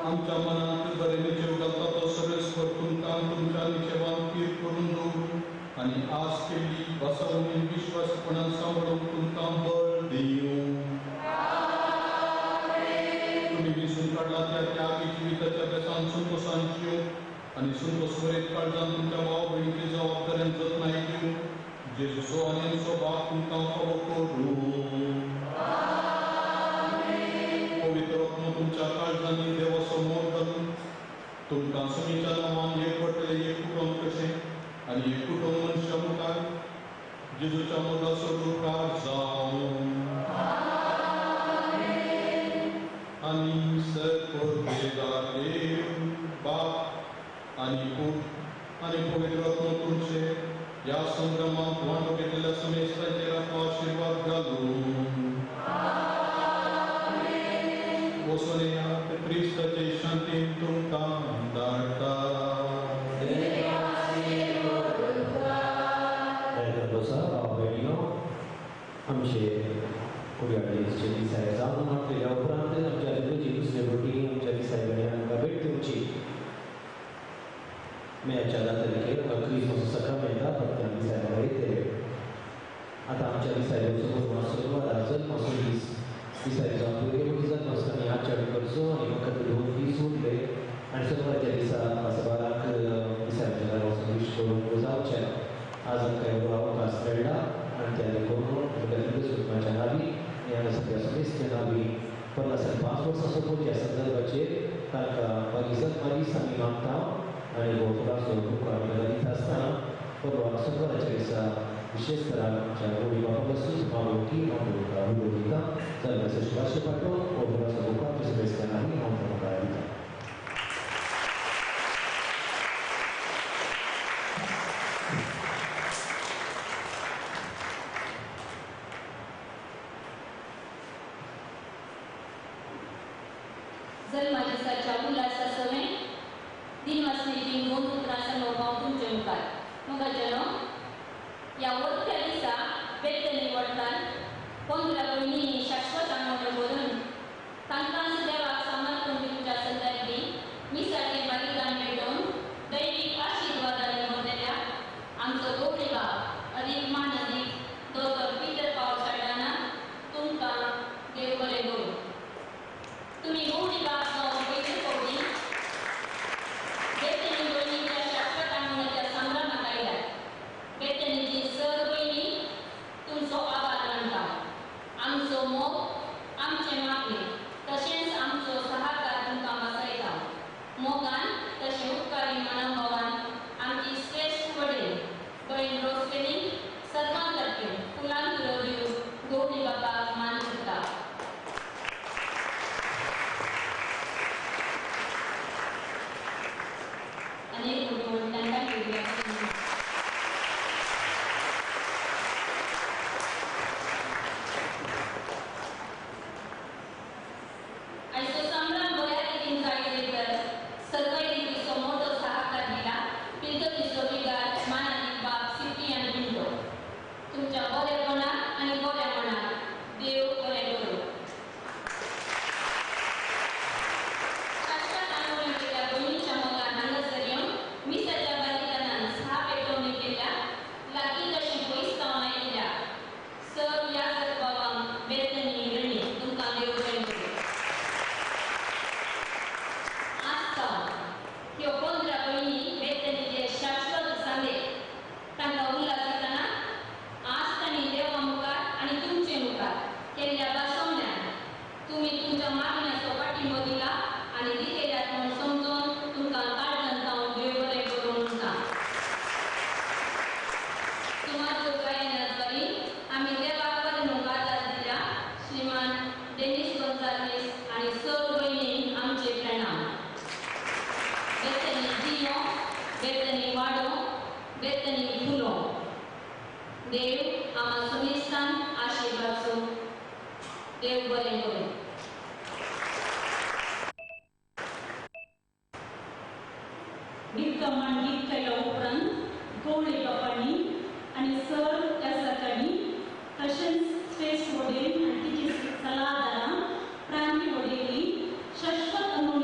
आमच्या मनांत बरे निचेव घालता तो सर्वेस्पर तुमकां तुमच्या निचेवान थीर करून दवरूं आनी आस केल्ली बसवणी विश्वासपणान सांबाळूंक तुमकां बळ दिवं. तुमी विसून काडला त्या त्यागी जिविताच्या बेसान संतोशान जिवंक आनी संतोष बरें काळजान तुमच्या भाव भयणीची जबाबदाऱ्यान जतनाय दिवं. जेजूचो आनी आमचो बाप तुमकां फावो करूं. पवित्र आत्मो तुमच्या काळजांनी देवाचो मोग घालून तुमकां समीच्या नांवान एक पडटलें एक कुटुंब कशें आनी एक कुटुंब मनशा मुखार जेजूच्या मोगाचो रुकार जावं. आनी सरपोरगेदार देव बाप आनी पूत आनी पवित्र आत्मो तुमचे ह्या संभ्रमांत वांटो घेतलेल्या समेस्तांचेर आपलो आशिर्वाद घालूं. वचून येयात, क्रिस्ताचे शांतीन तुमकां धाडटा. भाव भयणीनो, आमचे कुड्याचे दिसाय जावन मागलेल्या उपरांत आमच्या रिगर्जी दुसरे भुरगीं आमच्या दिसाय गड्या आमकां भेट दिवची. मेच्या तारखेर आमकां क्रिसमस सकाळ मेळटा फक्त आमी दिसाय वयतले. आतां आमच्या दिसाय समज जल्माचो दीस दिसाय जावन पयले जल्म आमी आचरण करचो आनी फकत 2 दीस उरले आनी सोमाराच्या दिसा सबाराक दिसायच्या घरा वचून विश करूंक जावचें. आज आमकां एवढो अवकाश मेळ्ळा आनी त्या करून आमच्या नावी आनी हांगा सगळ्या समेस्त्या नावी 50 वर्सां सोंपोवच्या संदर्भाचेर तांकां मागीर जल्मा दीस आमी मागता आनी हो फुलाचो बुक आमी दिता आसतना परवा सोमाराच्या दिसा विशेष तरान आमच्या गोडी बाबा पासून हांव की हांव तुमकां उलो दिता. जल्माचे शुभाशय पाठोवन हो फुलाचो बुक आमच्या समेस्त्या नावी हांव तुमकां दिता. जल्मा दिसाच्या उल्हासा सवें दिनवासनेची 2 उतरां सांगप हांव तुमचे मुखार. मोगाच्यानो, ह्या वरत्या दिसा बेतनी वट्टान 15 भयणींनी शाश्वत आंगवण्यो करून तांकांच देवाक समर्पण दिवच्या संदर्भात वाडो बेतनी फुलो. देव आमा सुमेस्तान आशिर्वाद. देव बरें करूं. निकमान गीत केल्या उपरांत गवळी बापांनी आनी सर यासकांनी तशेंच श्रेष्ठ वडील आनी तिची सलाहदारां प्रांती वडील शाश्वत.